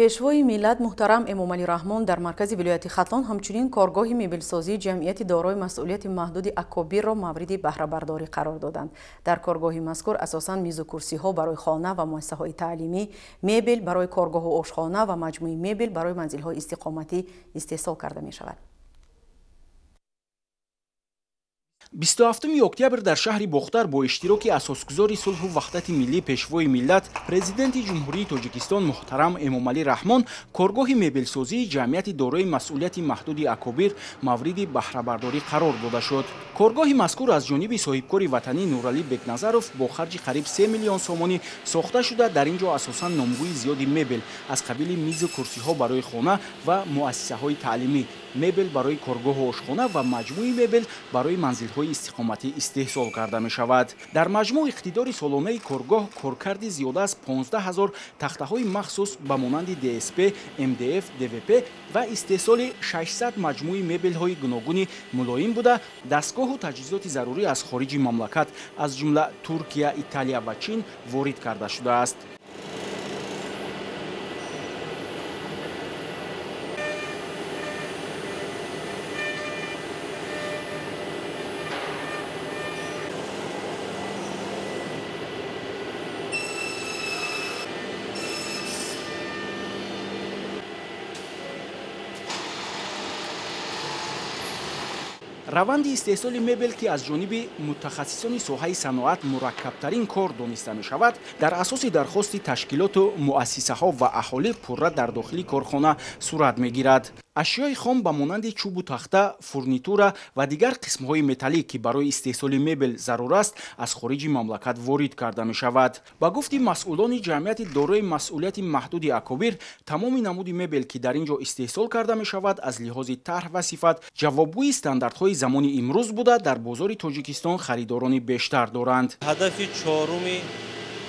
Пешвои миллат муҳтарам Эмомалӣ Раҳмон дар маркази вилояти Хатлон ҳамчунин коргоҳи мебелсозии ҷамъияти дорои масъулияти маҳдуди Акобирро мавриди баҳрабардорӣ қарор доданд. Дар коргоҳи мазкур асосан мизу курсиҳо барои хона ва муассисаҳои таълимӣ, мебел барои коргоҳу ошхона ва маҷмӯи мебел барои манзилҳои истиқоматӣ истеҳсол карда мешавад. 27 октябр дар шаҳри Бохтар бо иштироки асосгузори сулҳу ваҳдати миллӣ, Пешвои миллат, Президенти Ҷумҳурии Тоҷикистон муҳтарам Эмомалӣ Раҳмон коргоҳи мебелсозии ҷамъияти дорои масъулияти маҳдуди Акобир мавриди баҳрабардорӣ қарор дода шуд. Коргоҳи мазкур аз ҷониби соҳибкори ватанӣ Нуралӣ Бекназаров бо харҷи қариб 3 миллион сомонӣ сохта шуда, дар ин ҷо асосан номгӯи зиёди мебел аз қабили мизу курсиҳо барои хона ва муассисаҳои таълимӣ, мебел барои коргоҳу ошхона ва маҷмӯи мебел барои манзилҳои истиқоматӣ истеҳсол карда мешавад. Дар маҷмӯъ иқтидори солонаи коргоҳ коркарди зиёда аз 15 ҳазор тахтаҳои махсус ба монанди ДСП, МДФ, ДВП ва истеҳсоли 600 маҷмӯи мебелҳои гуногуни мулоим буда, дастгоҳу таҷҳизоти зарурӣ аз хориҷи мамлакат, аз ҷумла Туркия, Италия ва Чин ворид карда шудааст. Раванди истеҳсоли мебел, ки аз ҷониби мутахассисони соҳаи саноат мураккабтарин кор дониста мешавад, дар асоси дархости ташкилоту муассисаҳо ва аҳолӣ пурра дар дохили корхона сурат мегирад. Ашёи хом ба монанди чӯбу тахта, фурнитура ва дигар қисмҳои металлӣ, ки барои истеҳсоли мебел зарур аст, аз хориҷи мамлакат ворид карда мешавад. Ба гуфти масъулони ҷамъияти дорои масъулияти маҳдуди Акобир, тамоми намуди мебел, ки дар ин ҷо истеҳсол карда мешавад, аз лиҳози тарҳ ва сифат ҷавобгӯи стандартҳои замони имрӯз буда, дар бозори Тоҷикистон харидорони бештар доранд. Ҳадафи чоруми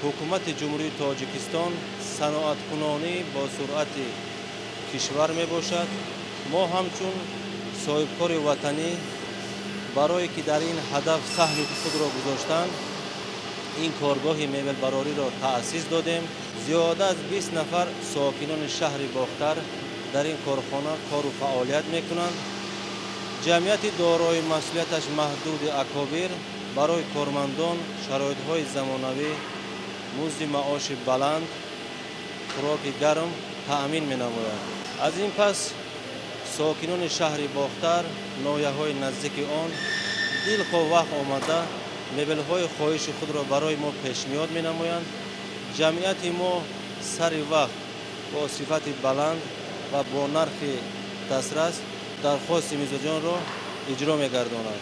ҳукумати Ҷумҳурии Тоҷикистон саноаткунонӣ бо суръати кишвар мебошад. Мо ҳамчун соҳибкори ватанӣ барое ки дар ин ҳадаф саҳми худро гузоштанд, ин коргоҳи мебелбарориро таъсис додем. Зиёда аз 20 нафар сокинони шаҳри Бохтар дар ин корхона кору фаъолият мекунанд. Ҷамъияти дорои масъулияташ маҳдуди Акобир барои кормандон шароитҳои замонавӣ, музди маоши баланд, хӯроки гарм таъмин менамояд. Аз ин пас сокинони шаҳри Бохтар, ноҳияҳои наздики он дилхоҳ вақт омада мебелҳои хоҳиши худро барои мо пешниҳод менамоянд. Ҷамъияти мо сари вақт бо сифати баланд ва бо нархи дастрас дархости мизоҷонро иҷро мегардонад.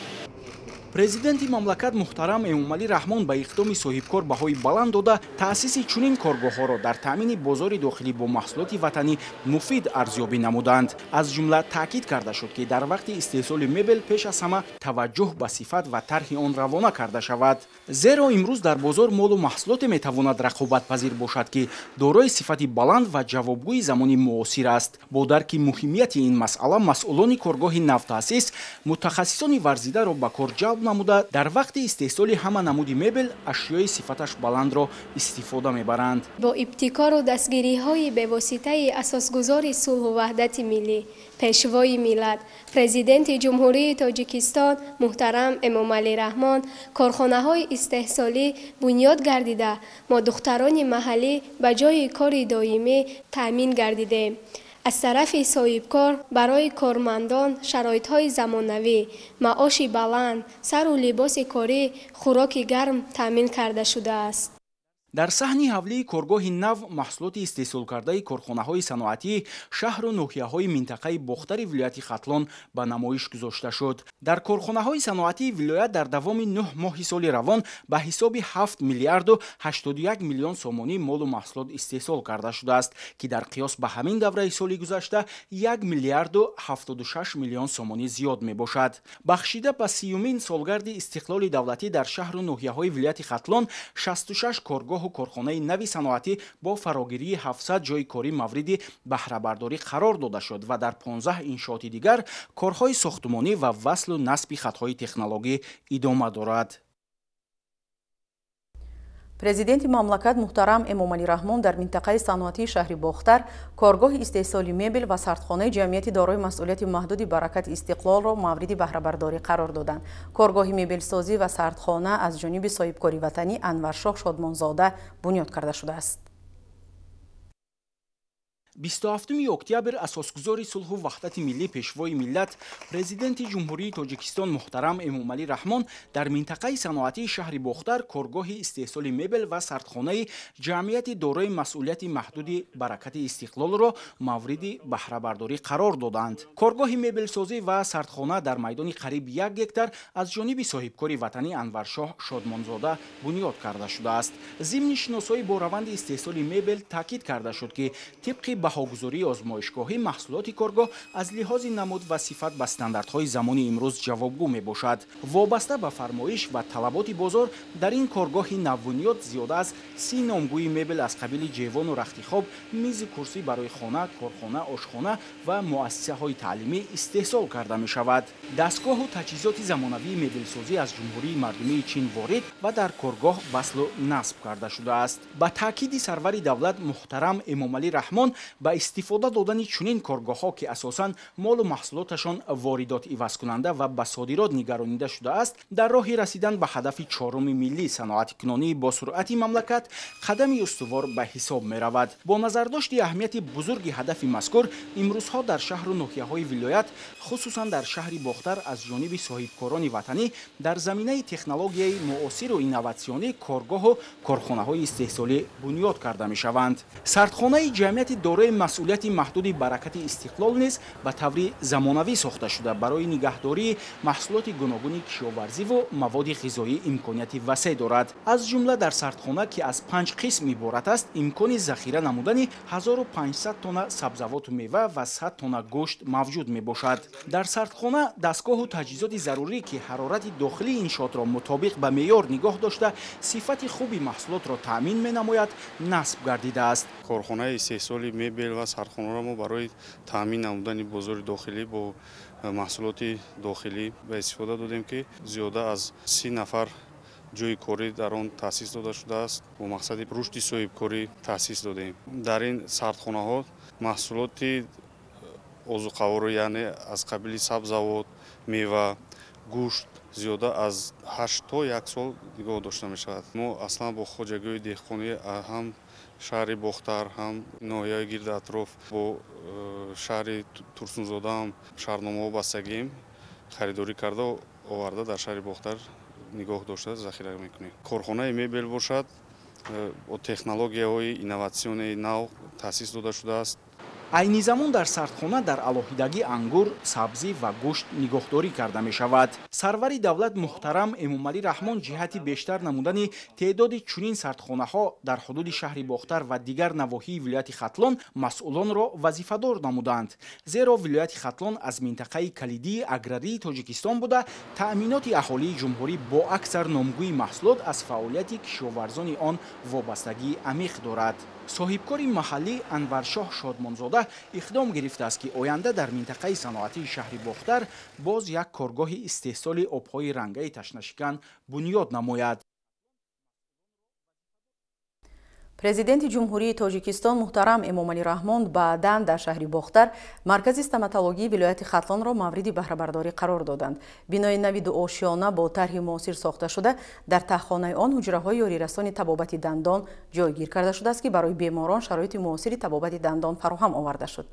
Президенти мамлакат муҳтарам Эмомалӣ Раҳмон ба иқдоми соҳибкор баҳои баланд дода, таъсиси чунин коргоҳҳоро дар таъмини бозори дохилӣ бо маҳсулоти ватанӣ муфид арзёбӣ намуданд. Аз ҷумла таъкид карда шуд, ки дар вақти истеҳсоли мебел пеш аз ҳама таваҷҷӯҳ ба сифат ва тарҳи он равона карда шавад. Зеро имрӯз дар бозор молу маҳсулоте метавонад рақобатпазир бошад, ки дорои сифати баланд ва ҷавобгӯи замони муосир аст. Бо дарки муҳимияти ин масъала масъулони коргоҳи навтаъсис мутахассисони варзидаро ба кор ҷалб намуда, дар вақти истеҳсоли ҳама намуди мебел ашёи сифаташ баландро истифода мебаранд. Бо ибтикору дастгириҳои бевоситаи асосгузори сулҳу ваҳдати миллӣ, Пешвои миллат, Президенти Ҷумҳурии Тоҷикистон муҳтарам Эмомалӣ Раҳмон корхонаҳои истеҳсолӣ бунёд гардида, мо духтарони маҳаллӣ ба ҷойи кори доимӣ таъмин гардидем. Аз тарафи соҳибкор барои кормандон шароитҳои замонавӣ, маоши баланд, сару либоси корӣ, хӯроки гарм таъмин карда шудааст. Дар саҳни ҳавлии коргоҳи нав маҳсулоти истеҳсолкардаи корхонаҳои саноатии шаҳру ноҳияҳои минтақаи Бохтари вилояти Хатлон ба намоиш гузошта шуд. Дар корхонаҳои саноатии вилоят дар давоми 9 моҳи соли равон ба ҳисоби 7 миллиарду 81 миллион сомонӣ молу маҳсулот истеҳсол карда шудааст, ки дар қиёс ба ҳамин давраи соли гузашта 1 миллиарду 76 миллион сомонӣ зиёд мебошад. Бахшида ба 30-умин солгарди истиқлоли давлатӣ дар шаҳру ноҳияҳои вилояти Хатлон 66 коргоҳу корхонаи нави саноатӣ бо фарогирии 700 ҷойи корӣ мавриди баҳрабардорӣ қарор дода шуд ва дар 15 иншооти дигар корҳои сохтумонӣ ва васлу насби хатҳои технологӣ идома дорад. Президенти мамлакат муҳтарам Эмомалӣ Раҳмон дар минтақаи саноатии шаҳри Бохтар коргоҳи истеҳсоли мебел ва сардхонаи ҷамъияти дорои масъулияти маҳдуди Баракати Истиқлолро мавриди баҳрабардорӣ қарор доданд. Коргоҳи мебелсозӣ ва сардхона аз ҷониби соҳибкори ватанӣ Анваршоҳ Шодмонзода бунёд карда шудааст. 27 октябр асосгузори сулҳу ваҳдати миллӣ, пешвои миллат, президенти Ҷумҳурии Тоҷикистон муҳтарам Эмомалӣ Раҳмон дар минтақаи саноатии шаҳри Бохтар коргоҳи истеҳсоли мебел ва сардхонаи ҷамъияти дорои масъулияти маҳдуди Баракати Истиқлолро мавриди баҳрабардорӣ қарор доданд. Коргоҳи мебелсозӣ ва сардхона дар майдони қариб 1 гектар аз ҷониби соҳибкори ватанӣ Анваршоҳ Шодмонзода бунёд карда шудааст. Зимни шиносоӣ бо раванди истеҳсоли мебел таъкид карда шуд, ки тибқи баҳогузории озмоишгоҳӣ маҳсулоти коргоҳ аз лиҳози намуд ва сифат ба стандартҳои замони имрӯз ҷавобгӯ мебошад. Вобаста ба фармоиш ва талаботи бозор дар ин коргоҳи навбунёд зиёда аз 30 номгӯи мебел аз қабили ҷевону рахтихоб, мизи курсӣ барои хона, корхона, ошхона ва муассисаҳои таълимӣ истеҳсол карда мешавад. Дастгоҳу таҷҳизоти замонавии мебелсозӣ аз Ҷумҳурии Мардумии Чин ворид ва дар коргоҳ васлу насб карда шудааст. Ба таъкиди сарвари давлат муҳтарам Эмомалӣ Раҳмон, ба истифода додани чунин коргоҳҳо, ки асосан молу маҳсулоташон воридот ивазкунанда ва ба содирот нигаронида шудааст, дар роҳи расидан ба ҳадафи чоруми миллӣ саноаткунонии бо суръати мамлакат қадами устувор ба ҳисоб меравад. Бо назардошти аҳамияти бузурги ҳадафи мазкур, имрӯзҳо дар шаҳру ноҳияҳои вилоят, хусусан дар шаҳри Бохтар, аз ҷониби соҳибкорони ватанӣ дар заминаи технологияи муосиру инноватсионӣ коргоҳу корхонаҳои истеҳсолӣ бунёд карда мешаванд. Сардхонаи ҷамъияти дорои масъулияти маҳдуди Баракати Истиқлол низ ба таври замонавӣ сохта шуда, барои нигаҳдории маҳсулоти гуногуни кишоварзиву маводи ғизоӣ имконияти васеъ дорад. Аз ҷумла дар сардхона, ки аз 5 қисм иборат аст, имкони захира намудани 1500 тонна сабзавоту мева ва 100 тонна гӯшт мавҷуд мебошад. Дар сардхона дастгоҳу таҷҳизоти зарурӣ, ки ҳарорати дохилии иншоотро мутобиқ ба меъёр нигоҳ дошта, сифати хуби маҳсулотро таъмин менамояд, насб гардидааст. Корхонаи истеҳсоли мебел ва сардхонаро мо барои таъмин намудани бозори дохилӣ бо маҳсулоти дохилӣ ба истифода додем, ки зиёда аз 30 нафар ҷойи корӣ дар он таъсис дода шудааст. Бо мақсади рушди соҳибкорӣ таъсис додем. Дар ин сардхонаҳо маҳсулоти озуқаворо, яъне аз қабили сабзавот, мева, гӯшт зиёда аз 8 то 1 сол нигоҳ дошта мешавад. Мо аслан бо хоҷагиҳои деҳқонӣ ҳам шаҳри Бохтар, ҳам ноҳияҳои гирди атроф, бо шаҳри Турсунзода ҳам шаҳрномаҳо бастагием, харидорӣ карда оварда дар шаҳри Бохтар нигоҳ дошта захира мекунем. Корхонаи мебел бошад, бо технологияҳои инноватсионии нав таъсис дода шудааст. Айни замон дар сардхона дар алоҳидагӣ ангур, сабзӣ ва гӯшт нигоҳдорӣ карда мешавад. Сарвари давлат муҳтарам Эмомалӣ Раҳмон ҷиҳати бештар намудани теъдоди чунин сардхонаҳо дар ҳудуди шаҳри Бохтар ва дигар навоҳии вилояти Хатлон масъулонро вазифадор намуданд. Зеро вилояти Хатлон аз минтақаи калидии аграрии Тоҷикистон буда, таъминоти аҳолии ҷумҳурӣ бо аксар номгӯи маҳсулот аз фаъолияти кишоварзони он вобастагии амиқ дорад. Соҳибкори маҳаллӣ Анваршоҳ Шодмонзода иқдом гирифтааст, ки оянда дар минтақаи саноатии шаҳри Бохтар боз як коргоҳи истеҳсоли обҳои рангаи ташнашикан бунёд намояд. Президенти Ҷумҳурии Тоҷикистон муҳтарам Эмомалӣ Раҳмон баъдан дар шаҳри Бохтар маркази стоматологии вилояти Хатлонро мавриди баҳрабардорӣ қарор доданд. Бинои нави дуошиёна бо тарҳи муосир сохта шуда, дар таҳхонаи он ҳуҷраҳои ёрирасони табобати дандон ҷойгир карда шудааст, ки барои беморон шароити муосири табобати дандон фароҳам оварда шуд.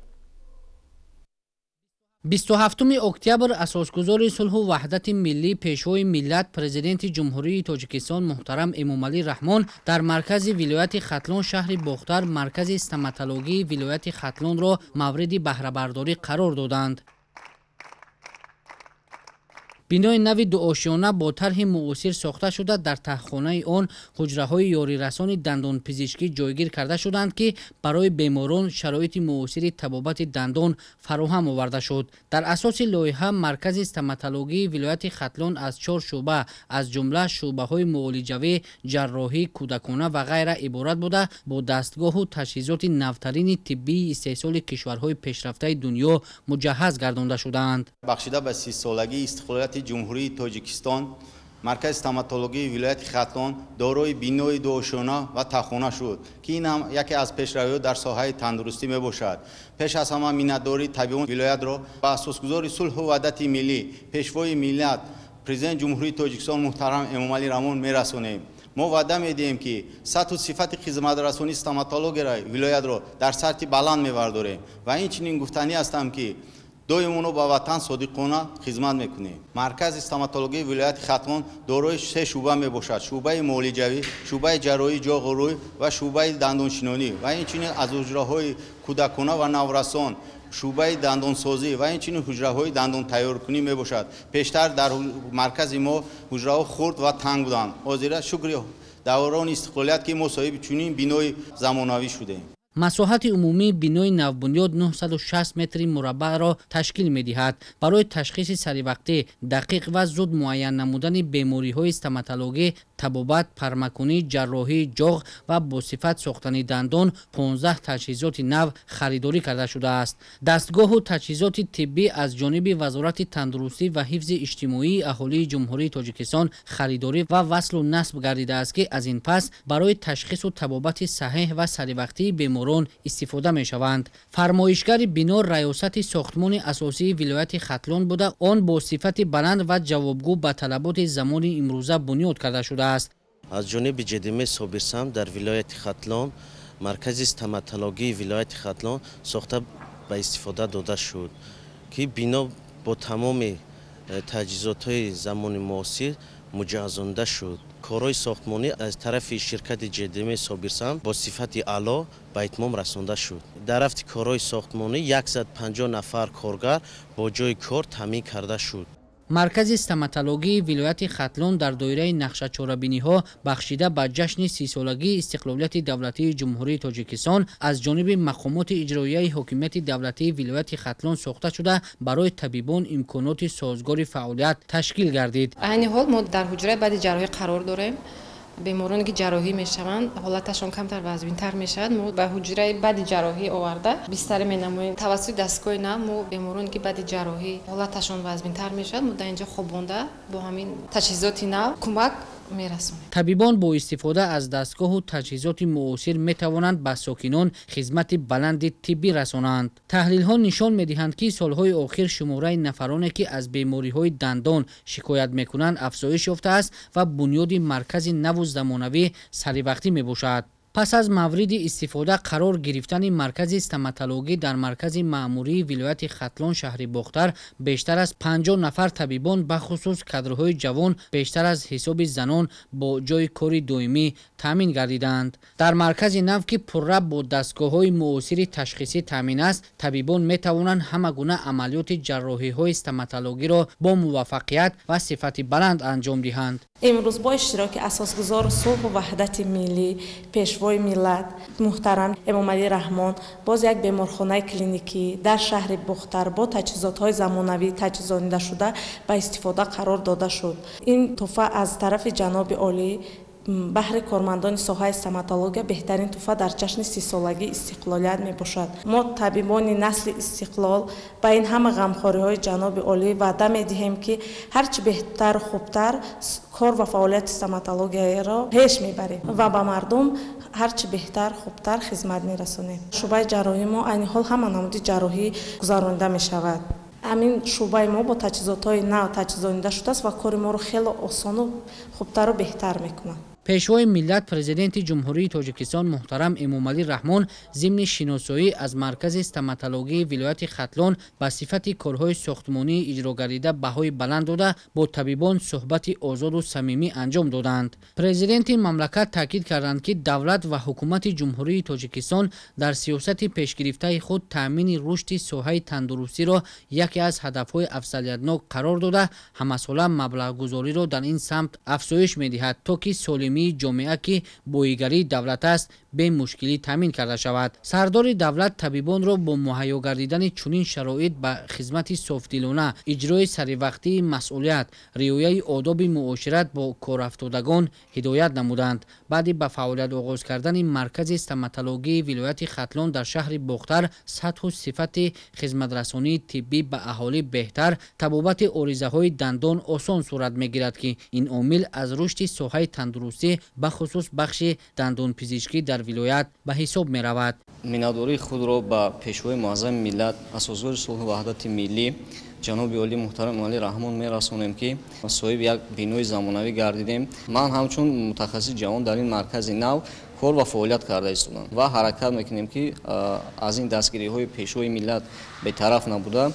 27 октябр асосгузори сулҳу ваҳдати миллӣ, пешвои миллат, президенти Ҷумҳурии Тоҷикистон муҳтарам Эмомалӣ Раҳмон дар маркази вилояти Хатлон шаҳри Бохтар маркази стоматологии вилояти Хатлонро мавриди баҳрабардорӣ қарор доданд. Бинои нави дуошиёна бо тарҳи муосир сохта шуда, дар таҳхонаи он ҳуҷраҳои ёрирасони дандонпизишкӣ ҷойгир карда шуданд, ки барои беморон шароити муосири табобати дандон фароҳам оварда шуд. Дар асоси лоиҳа маркази стоматологии вилояти Хатлон аз 4 шӯъба, аз ҷумла шӯъбаҳои муолиҷавӣ, ҷарроҳӣ, кӯдакона ва ғайра иборат буда, бо дастгоҳу таҷҳизоти навтарини тиббии истеҳсоли кишварҳои пешрафтаи дунё муҷаҳҳаз гардонда шудаанд. Бахшида ба 30-солагии истиқлолияти Ҷумҳурии Тоҷикистон Маркази стоматологии вилояти Хатлон дорои бинои дуошёна ва таххона шуд, ки ин ҳам яке аз пешравиҳо дар соҳаи тандурустӣ мебошад. Пеш аз ҳама миннатдории табибони вилоятро ба асосгузори сулҳу ваҳдати миллӣ, Пешвои миллат, Президенти Ҷумҳурии Тоҷикистон муҳтарам Эмомалӣ Раҳмон мерасонем. Мо ваъда медиҳем, ки сатҳу сифати хизматрасонии стоматологияи вилоятро дар сатҳи баланд мебардорем ва инчунин гуфтанӣ ҳастам, ки доим онро ба ватан содиқона хизмат мекунем. Маркази стоматологияи вилояти Хатлон дорои 3 шӯъба мебошад: шӯъбаи муолиҷавӣ, шӯъбаи ҷарроҳии ҷоғу рӯй ва шӯъбаи дандоншинонӣ ва инчунин аз ҳуҷраҳои кӯдакона ва наврасон, шӯъбаи дандонсозӣ ва инчунин ҳуҷраҳои дандонтайёркунӣ мебошад. Пештар дар маркази мо ҳуҷраҳо хурд ва танг буданд. Ҳозира шукри даврони истиқлолият, ки мо соҳиби чунин бинои замонавӣ шудем. Масоҳати умумии бинои навбунёд 960 метри мураббаъро ташкил медиҳад. Барои ташхиси саривақтӣ, дақиқ ва зуд муайян намудани бемориҳои стоматологӣ, табобат, пармакунӣ, ҷарроҳии ҷоғ ва бо сифат сохтани дандон 15 таҷҳизоти нав харидорӣ карда шудааст. Дастгоҳу таҷҳизоти тиббӣ аз ҷониби Вазорати тандурустӣ ва ҳифзи иҷтимоии аҳолии Ҷумҳурии Тоҷикистон харидорӣ ва васлу насб гардидааст, ки аз ин пас барои ташхису табобати саҳеҳ ва саривақтии беморон истифода мешаванд. Фармоишгари бино Раёсати сохтмони асосии вилояти Хатлон буда, он бо сифати баланд ва ҷавобгӯ ба талаботи замони имрӯза бунёд карда шудааст. Аз ҷониби ҶДМ Собирсам дар вилояти Хатлон маркази стоматологии вилояти Хатлон сохта ба истифода дода шуд, ки бино бо тамоми таҷҳизотҳои замони муосир муҷаҳҳазонда шуд. Корҳои сохтмонӣ аз тарафи ширкати ҶДМ Собирсам бо сифати аъло ба итмом расонда шуд. Дар рафти корҳои сохтмонӣ 150 нафар коргар бо ҷойи кор таъмин карда шуд. Маркази стоматологии вилояти Хатлон дар доираи нақшачорабиниҳо бахшида ба ҷашни 30-солагии истиқлолияти давлатии Ҷумҳурии Тоҷикистон аз ҷониби мақомоти иҷроияи ҳокимияти давлатии вилояти Хатлон сохта шуда, барои табибон имконоти созгори фаъолият ташкил гардид. Айни ҳол мо дар ҳуҷраи баъди ҷарроҳӣ қарор дорем. Бемороне ки ҷарроҳӣ мешаванд, ҳолаташон камтар вазнинтар мешавад. Мо ба ҳуҷраи баъди ҷарроҳӣ оварда бистарӣ менамоем. Тавассути дастгоҳи нав мо бемороне ки баъди ҷарроҳӣ ҳолаташон вазнинтар мешавад, мо дар инҷо хобонда бо ҳамин таҷҳизоти нав кӯмак мерасонем. Табибон бо истифода аз дастгоҳу таҷҳизоти муосир метавонанд ба сокинон хизмати баланди тиббӣ расонанд. Таҳлилҳо нишон медиҳанд, ки солҳои охир шумораи нафароне, ки аз бемориҳои дандон шикоят мекунанд, афзоиш ёфтааст ва бунёди маркази наву замонавӣ саривақтӣ мебошад. Пас аз мавриди истифода қарор гирифтани маркази стоматологӣ дар маркази маъмурии вилояти Хатлон шаҳри Бохтар бештар аз 50 нафар табибон, бахусус кадрҳои ҷавон, бештар аз ҳисоби занон бо ҷойи кори доимӣ таъмин гардиданд. Дар маркази нав, ки пурра бо дастгоҳҳои муосири ташхисӣ таъмин аст, табибон метавонанд ҳама гуна амалиёти ҷарроҳиҳои стоматологиро бо муваффақият ва сифати баланд анҷом диҳанд. Имрӯз бо иштироки асосгузори сулҳу ваҳдати миллӣ, Пешвои миллат муҳтарам Эмомалӣ Раҳмон боз як беморхонаи клиникӣ дар шаҳри Бохтар бо таҷҳизотҳои замонавӣ таҷҳизонида шуда ба истифода қарор дода шуд. Ин тӯҳфа аз тарафи ҷаноби олӣ баҳри кормандони соҳаи стоматология беҳтарин тӯҳфа дар ҷашни 30-солагии истиқлолият мебошад. Мо табибони насли истиқлол ба ин ҳама ғамхориҳои ҷаноби олӣ ваъда медиҳем, ки ҳарчи беҳтару хубтар кор ва фаъолияти стоматологияро пеш мебарем ва ба мардум ҳарчи беҳтар хубтар хизмат мерасонем. Шӯъбаи ҷарроҳии мо айни ҳол ҳама намуди ҷарроҳӣ гузаронида мешавад. Ҳамин шӯъбаи мо бо таҷҳизотҳои нав таҷҳизонида шудааст ва кори моро хеле осону хубтару беҳтар мекунад. Пешвои миллат, Президенти Ҷумҳурии Тоҷикистон муҳтарам Эмомалӣ Раҳмон зимни шиносоӣ аз маркази стоматологии вилояти Хатлон ба сифати корҳои сохтмонии иҷрогардида баҳои баланд дода, бо табибон суҳбати озоду самимӣ анҷом доданд. Президенти мамлакат таъкид карданд, ки давлат ва ҳукумати Ҷумҳурии Тоҷикистон дар сиёсати пешгирифтаи худ таъмини рушди соҳаи тандурустиро яке аз ҳадафҳои афзалиятнок қарор дода, ҳамасола маблағгузориро дар ин самт афзоиш медиҳад, то ки солимӣ солимии ҷомеа, ки боигарии давлат аст, бемушкилӣ таъмин карда шавад. Сардори давлат табибонро бо муҳайё гардидани чунин шароит ба хизмати софдилона, иҷрои саривақтии масъулият, риояи одоби муошират бо корафтодагон ҳидоят намуданд. Баъди ба фаъолият оғоз кардани маркази стоматологии вилояти Хатлон дар шаҳри Бохтар, сатҳу сифати хизматрасонии тиббӣ ба аҳолӣ беҳтар, табобати оризаҳои дандон осон сурат мегирад, ки ин омил аз рушди соҳаи тандурустӣ, бахусус бахши дандонпизишкӣ дар вилоят ба ҳисоб меравад. Миннатдории худро ба Пешвои муаззами миллат, асосгузори сулҳу ваҳдати миллӣ, ҷаноби олӣ муҳтарам Эмомалӣ Раҳмон мерасонем, ки соҳиби як бинои замонавӣ гардидем. Ман ҳамчун мутахассиси ҷавон дар ин маркази нав кор ва фаъолият карда истодам ва ҳаракат мекунем, ки аз ин дастгириҳои Пешвои миллат бетараф набуда,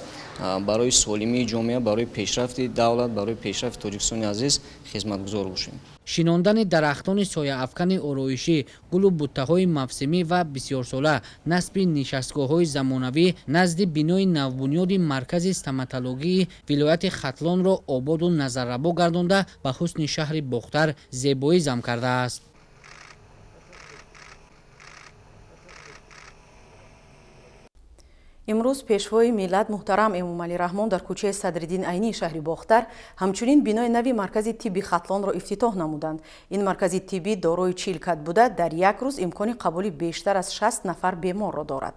барои солимии ҷомеа, барои пешрафти давлат, барои пешрафти Тоҷикистони азиз хизматгузор бошем. Шинондани дарахтони сояафкани ороишӣ, гулу буттаҳои мавсимӣ ва бисёрсола, насби нишастгоҳҳои замонавӣ назди бинои навбунёди маркази стоматологии вилояти Хатлонро ободу назаррабо гардонда, ба ҳусни шаҳри Бохтар зебоӣ зам кардааст. Имрӯз Пешвои миллат муҳтарам Эмомалӣ Раҳмон дар кӯчаи Садриддин Айнии шаҳри Бохтар ҳамчунин бинои нави маркази тибби Хатлонро ифтитоҳ намуданд. Ин маркази тиббӣ дорои 40 кат буда, дар як рӯз имкони қабули бештар аз 60 нафар беморро дорад.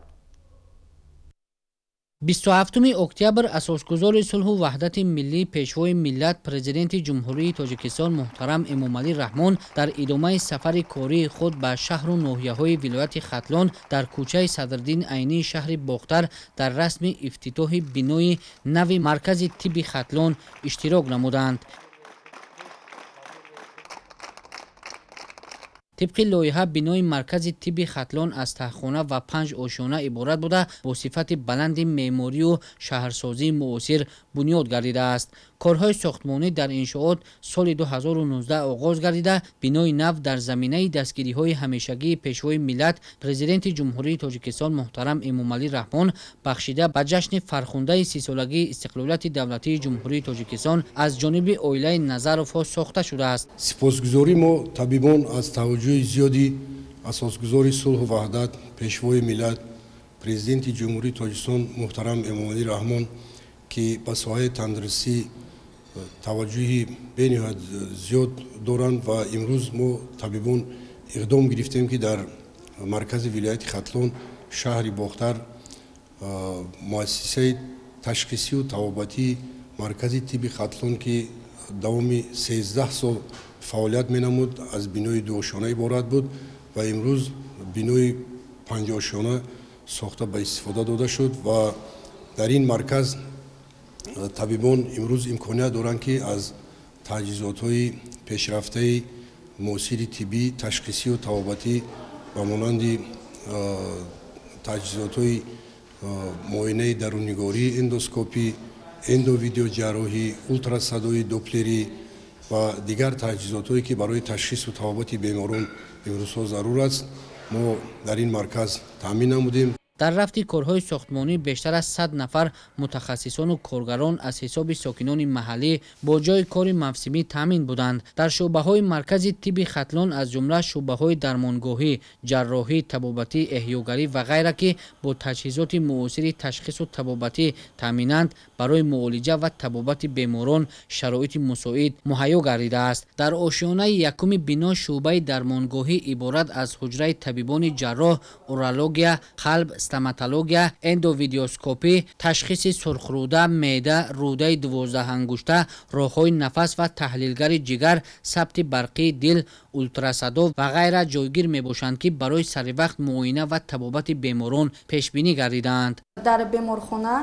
27 октябр асосгузори сулҳу ваҳдати миллӣ, Пешвои миллат, Президенти Ҷумҳурии Тоҷикистон муҳтарам Эмомалӣ Раҳмон дар идомаи сафари кории худ ба шаҳру ноҳияҳои вилояти Хатлон дар кӯчаи Садриддин Айнии шаҳри Бохтар дар расми ифтитоҳи бинои нави маркази тибби Хатлон иштирок намуданд. Тибқи лоиҳа, бинои маркази тибби Хатлон аз таҳхона ва 5 ошёна иборат буда, бо сифати баланди меъморию шаҳрсозии муосир бунёд гардидааст. Корҳои сохтмонӣ дар иншоот соли 2019 оғоз гардида, бинои нав дар заминаи дастгириҳои ҳамешагии Пешвои миллат, Президенти Ҷумҳурии Тоҷикистон муҳтарам Эмомалӣ Раҳмон бахшида ба ҷашни фархундаи 30-солагии истиқлолияти давлатии Ҷумҳурии Тоҷикистон аз ҷониби оилаи Назаровҳо сохта шудааст. Сипосгузорӣ мо табибон аз таваҷҷӯҳи зиёди асосгузори сулҳу ваҳдат, Пешвои миллат, Президенти Ҷумҳурии Тоҷикистон муҳтарам Эмомалӣ Раҳмон, ки ба соҳаи тандурустӣ таваҷҷӯҳи бениҳоят зиёд доранд, ва имрӯз мо табибон иқдом гирифтем, ки дар маркази вилояти Хатлон, шаҳри Бохтар, муассисаи ташхисию табобатии маркази тибби Хатлон, ки давоми 13 сол фаъолият менамуд, аз бинои дуошёна иборат буд ва имрӯз бинои 5-ошёна сохта ба истифода дода шуд. Ва дар ин марказ табибон имрӯз имконият доранд, ки аз таҷҳизотҳои пешрафтаи муосири тиббӣ, ташхисию табобатӣ ба монанди таҷҳизотҳои муоинаи даруннигорӣ, эндоскопӣ, эндовидеоҷарроҳӣ, ултрасадои доплерӣ ва дигар таҷҳизотҳое, ки барои ташхису табобати беморон имрӯзҳо зарур аст, мо дар ин марказ таъмин намудем. Дар рафти корҳои сохтмонӣ бештар аз 100 нафар мутахассисону коргарон аз ҳисоби сокинони маҳаллӣ бо ҷойи кори мавсимӣ таъмин буданд. Дар шӯъбаҳои маркази тибби Хатлон, аз ҷумла шӯъбаҳои дармонгоҳӣ, ҷарроҳӣ, табобатӣ, эҳёгарӣ ва ғайра, ки бо таҷҳизоти муосири ташхису табобатӣ таъминанд, барои муолиҷа ва табобати беморон шароити мусоид муҳайё гардидааст. Дар ошёнаи якуми бино шӯъбаи дармонгоҳӣ иборат аз ҳуҷраи табибони ҷарроҳ, урология, қалб, стоматология, эндовидеоскопӣ, ташхиси сурхрӯда, меъда, рӯдаи 12-ангушта, роҳҳои нафас ва таҳлилгари ҷигар, сабти барқии дил, ултрасадо ва ғайра ҷойгир мебошанд, ки барои саривақт муоина ва табобати беморон пешбинӣ гардидаанд. Дар беморхона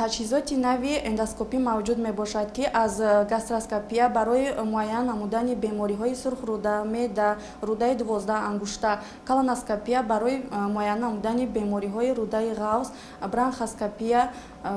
таҷҳизоти нави эндоскопӣ мавҷуд мебошад, ки аз гастроскопия барои муайян намудани бемориҳои сурхрӯда, меъда, рӯдаи 12-ангушта, колоноскопия барои муайян намудани бемориҳои рӯдаи ғавс, бронхоскопия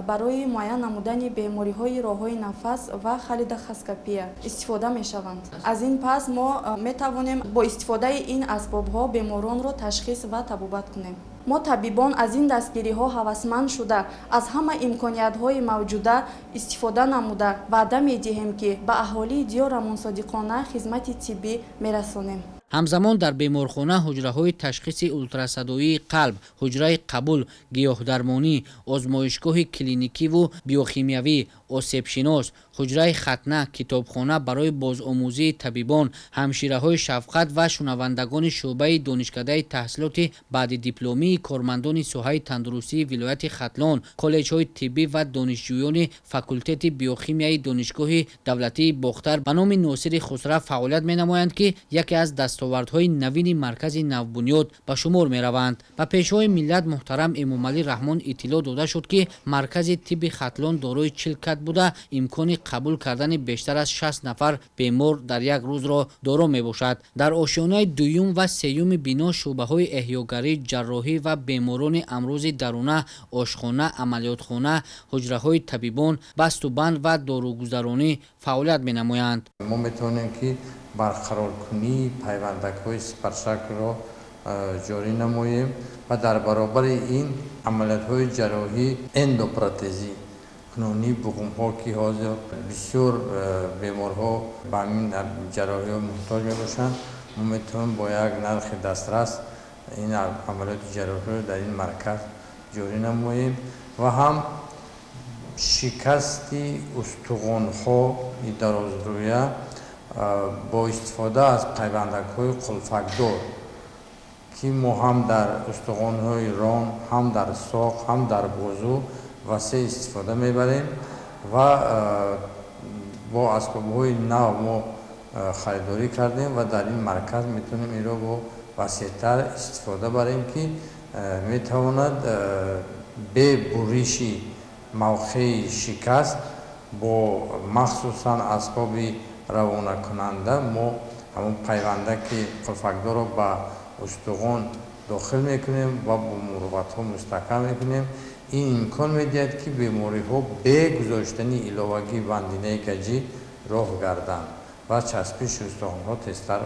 барои муайян намудани бемориҳои роҳҳои нафас ва холедохоскопия истифода мешаванд. Аз ин пас мо метавонем бо истифодаи ин асбобҳо беморонро ташхис ва табобат кунем. Мо табибон аз ин дастгириҳо ҳавасманд шуда, аз ҳама имкониятҳои мавҷуда истифода намуда, ваъда медиҳем, ки ба аҳолии диёрамон содиқона хизмати тиббӣ мерасонем. Ҳамзамон дар беморхона ҳуҷраҳои ташхиси ултрасадоии қалб, ҳуҷраи қабул, гиёҳдармонӣ, озмоишгоҳи клиникиву биохимиявӣ, осебшинос, ҳуҷраи хатна, китобхона барои бозомӯзии табибон, ҳамшираҳои шафқат ва шунавандагони шӯъбаи донишкадаи таҳсилоти баъдидипломии кормандони соҳаи тандурустии вилояти Хатлон, коллеҷҳои тиббӣ ва донишҷӯёни факултети биохимияи Донишгоҳи давлатии Бохтар ба номи Носири Хусрав фаъолият менамоянд, ки яке аз дастовардҳои навини маркази навбунёд ба шумор мераванд. Ба Пешвои миллат муҳтарам Эмомалӣ Раҳмон иттилоъ дода шуд, ки маркази тибби Хатлон дорои 40 кат буда, имкони қабул кардани бештар аз 60 нафар бемор дар як рӯзро доро мебошад. Дар ошёнаи дуюм ва сеюми бино шӯъбаҳои эҳёгарӣ, ҷарроҳӣ ва беморони амрози даруна, ошхона, амалиётхона, ҳуҷраҳои табибон, басту банд ва доругузаронӣ фаъолият менамоянд. Мо метавонем, ки барқароркунии пайвандакҳои сипаршаклро ҷорӣ намоем ва дар баробари ин амалиётҳои ҷарроҳӣ, эндопротезӣ кунунии буғумҳо, ки ҳозир бисёр беморҳо ба ҳамин ҷарроҳиҳо муҳтоҷ мебошанд, мо метавонем бо як нархи дастрас ин амалиёти ҷарроҳиро дар ин марказ ҷорӣ намоем ва ҳам шикасти устухонҳои дарозрӯя бо истифода аз пайвандакҳои қулфакдор, ки мо ҳам дар устухонҳои рон, ҳам дар соқ, ҳам дар бозу васеъ истифода мебарем ва бо асбобҳои нав мо харидорӣ кардем ва дар ин марказ метавонем инро бо васеътар истифода барем, ки метавонад бе буриши мавқеи шикаст бо махсусан асбоби равонакунанда мо ҳамон пайвандаки қулфакдорро ба устухон дохил мекунем ва бо мурватҳо мустаҳкам мекунем. Ин имкон медиҳад, ки бемориҳо бе гузоштани иловагии бандинаи гаҷӣ роҳ гарданд ва часпиши устухонҳо тезтар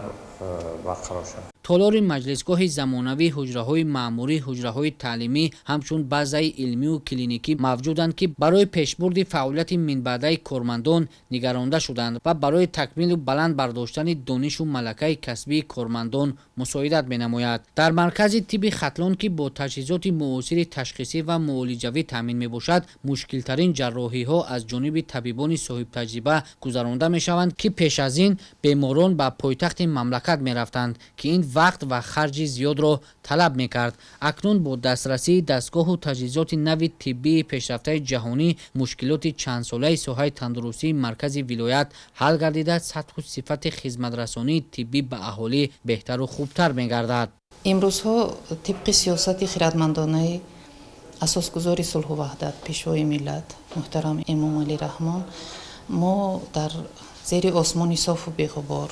барқарор шавад. Толори маҷлисгоҳи замонавӣ, ҳуҷраҳои маъмурӣ, ҳуҷраҳои таълимӣ ҳамчун базаи илмию клиникӣ мавҷуданд, ки барои пешбурди фаъолияти минбаъдаи кормандон нигаронда шуданд ва барои такмилу баланд бардоштани донишу малакаи касбии кормандон мусоидат менамояд. Дар маркази тибби Хатлон, ки бо таҷҳизоти муосири ташхисӣ ва муолиҷавӣ таъмин мебошад, мушкилтарин ҷарроҳиҳо аз ҷониби табибони соҳибтаҷриба гузаронда мешаванд, ки пеш аз ин беморон ба пойтахти мамлакат мерафтанд, ки ин вақт ва харҷи зиёдро талаб мекард. Акнун бо дастрасии дастгоҳу таҷҳизоти нави тиббии пешрафтаи ҷаҳонӣ мушкилоти чандсолаи соҳаи тандурустии маркази вилоят ҳал гардида, сатҳу сифати хизматрасонии тиббӣ ба аҳолӣ беҳтару хубтар мегардад. Имрӯзҳо тибқи сиёсати хиратмандонаи асосгузори сулҳу ваҳдат, Пешвои миллат муҳтарам Эмомалӣ Раҳмон, мо дар зери осмони софу беғубор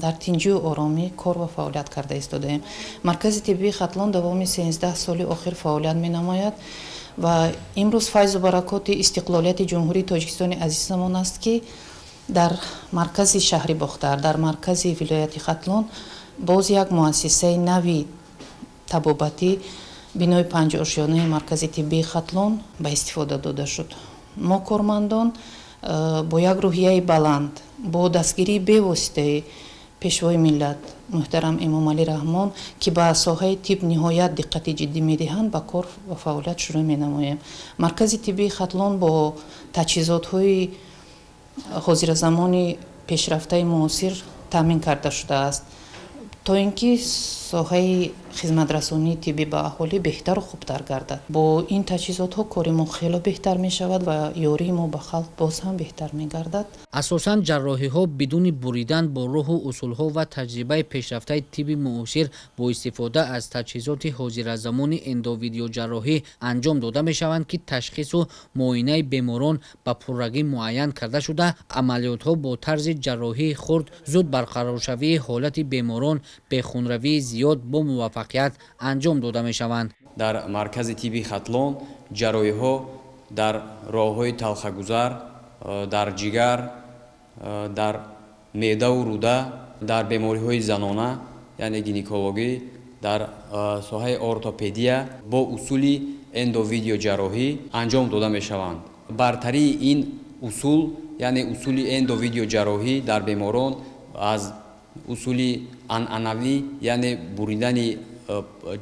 дар тинҷию оромӣ кор ва фаъолият карда истодаем. Маркази тиббии Хатлон давоми 13 соли охир фаъолият менамояд ва имрӯз файзу баракоти истиқлолияти Ҷумҳурии Тоҷикистони азизамон аст, ки дар маркази шаҳри Бохтар, дар маркази вилояти Хатлон боз як муассисаи нави табобатӣ, бинои панҷошёнаи маркази тиббии Хатлон ба истифода дода шуд. Мо кормандон бо як рӯҳияи баланд, бо дастгирии бевоситаи Пешвои миллат муҳтарам Эмомалӣ Раҳмон, ки ба соҳаи тиб ниҳоят диққати ҷиддӣ медиҳанд, ба кор ва фаъолият шурӯъ менамоем. Маркази тиббии Хатлон бо таҷҳизотҳои ҳозиразамони пешрафтаи муосир таъмин карда шудааст, то ин ки соҳаи хизматрасонии тиббӣ ба аҳолӣ беҳтару хубтар гардад. Бо ин таҷҳизотҳо кори мо хело беҳтар мешавад ва ёрии мо ба халқ боз ҳам беҳтар мегардад. Асосан ҷарроҳиҳо бидуни буридан бо роҳу усулҳо ва таҷрибаи пешрафтаи тибби муосир бо истифода аз таҷҳизоти ҳозиразамони эндовидеоҷарроҳӣ анҷом дода мешаванд, ки ташхису муоинаи беморон ба пуррагӣ муайян карда шуда, амалиётҳо бо тарзи ҷарроҳии хурд, зуд барқароршавии ҳолати беморон, бехунравии зиёд бо муваффақият анҷом дода мешаванд. Дар маркази тибби Хатлон ҷарроҳиҳо дар роҳҳои талхагузар, дар ҷигар, дар меъдаву рӯда, дар бемориҳои занона, яъне гинекологӣ, Дар соҳаи ортопедия бо усули эндовидеоҷарроҳӣ анҷом дода мешаванд. Бартарии ин усул, яъне усули эндовидеоҷарроҳӣ дар беморон аз усули анъанавӣ, яъне буридани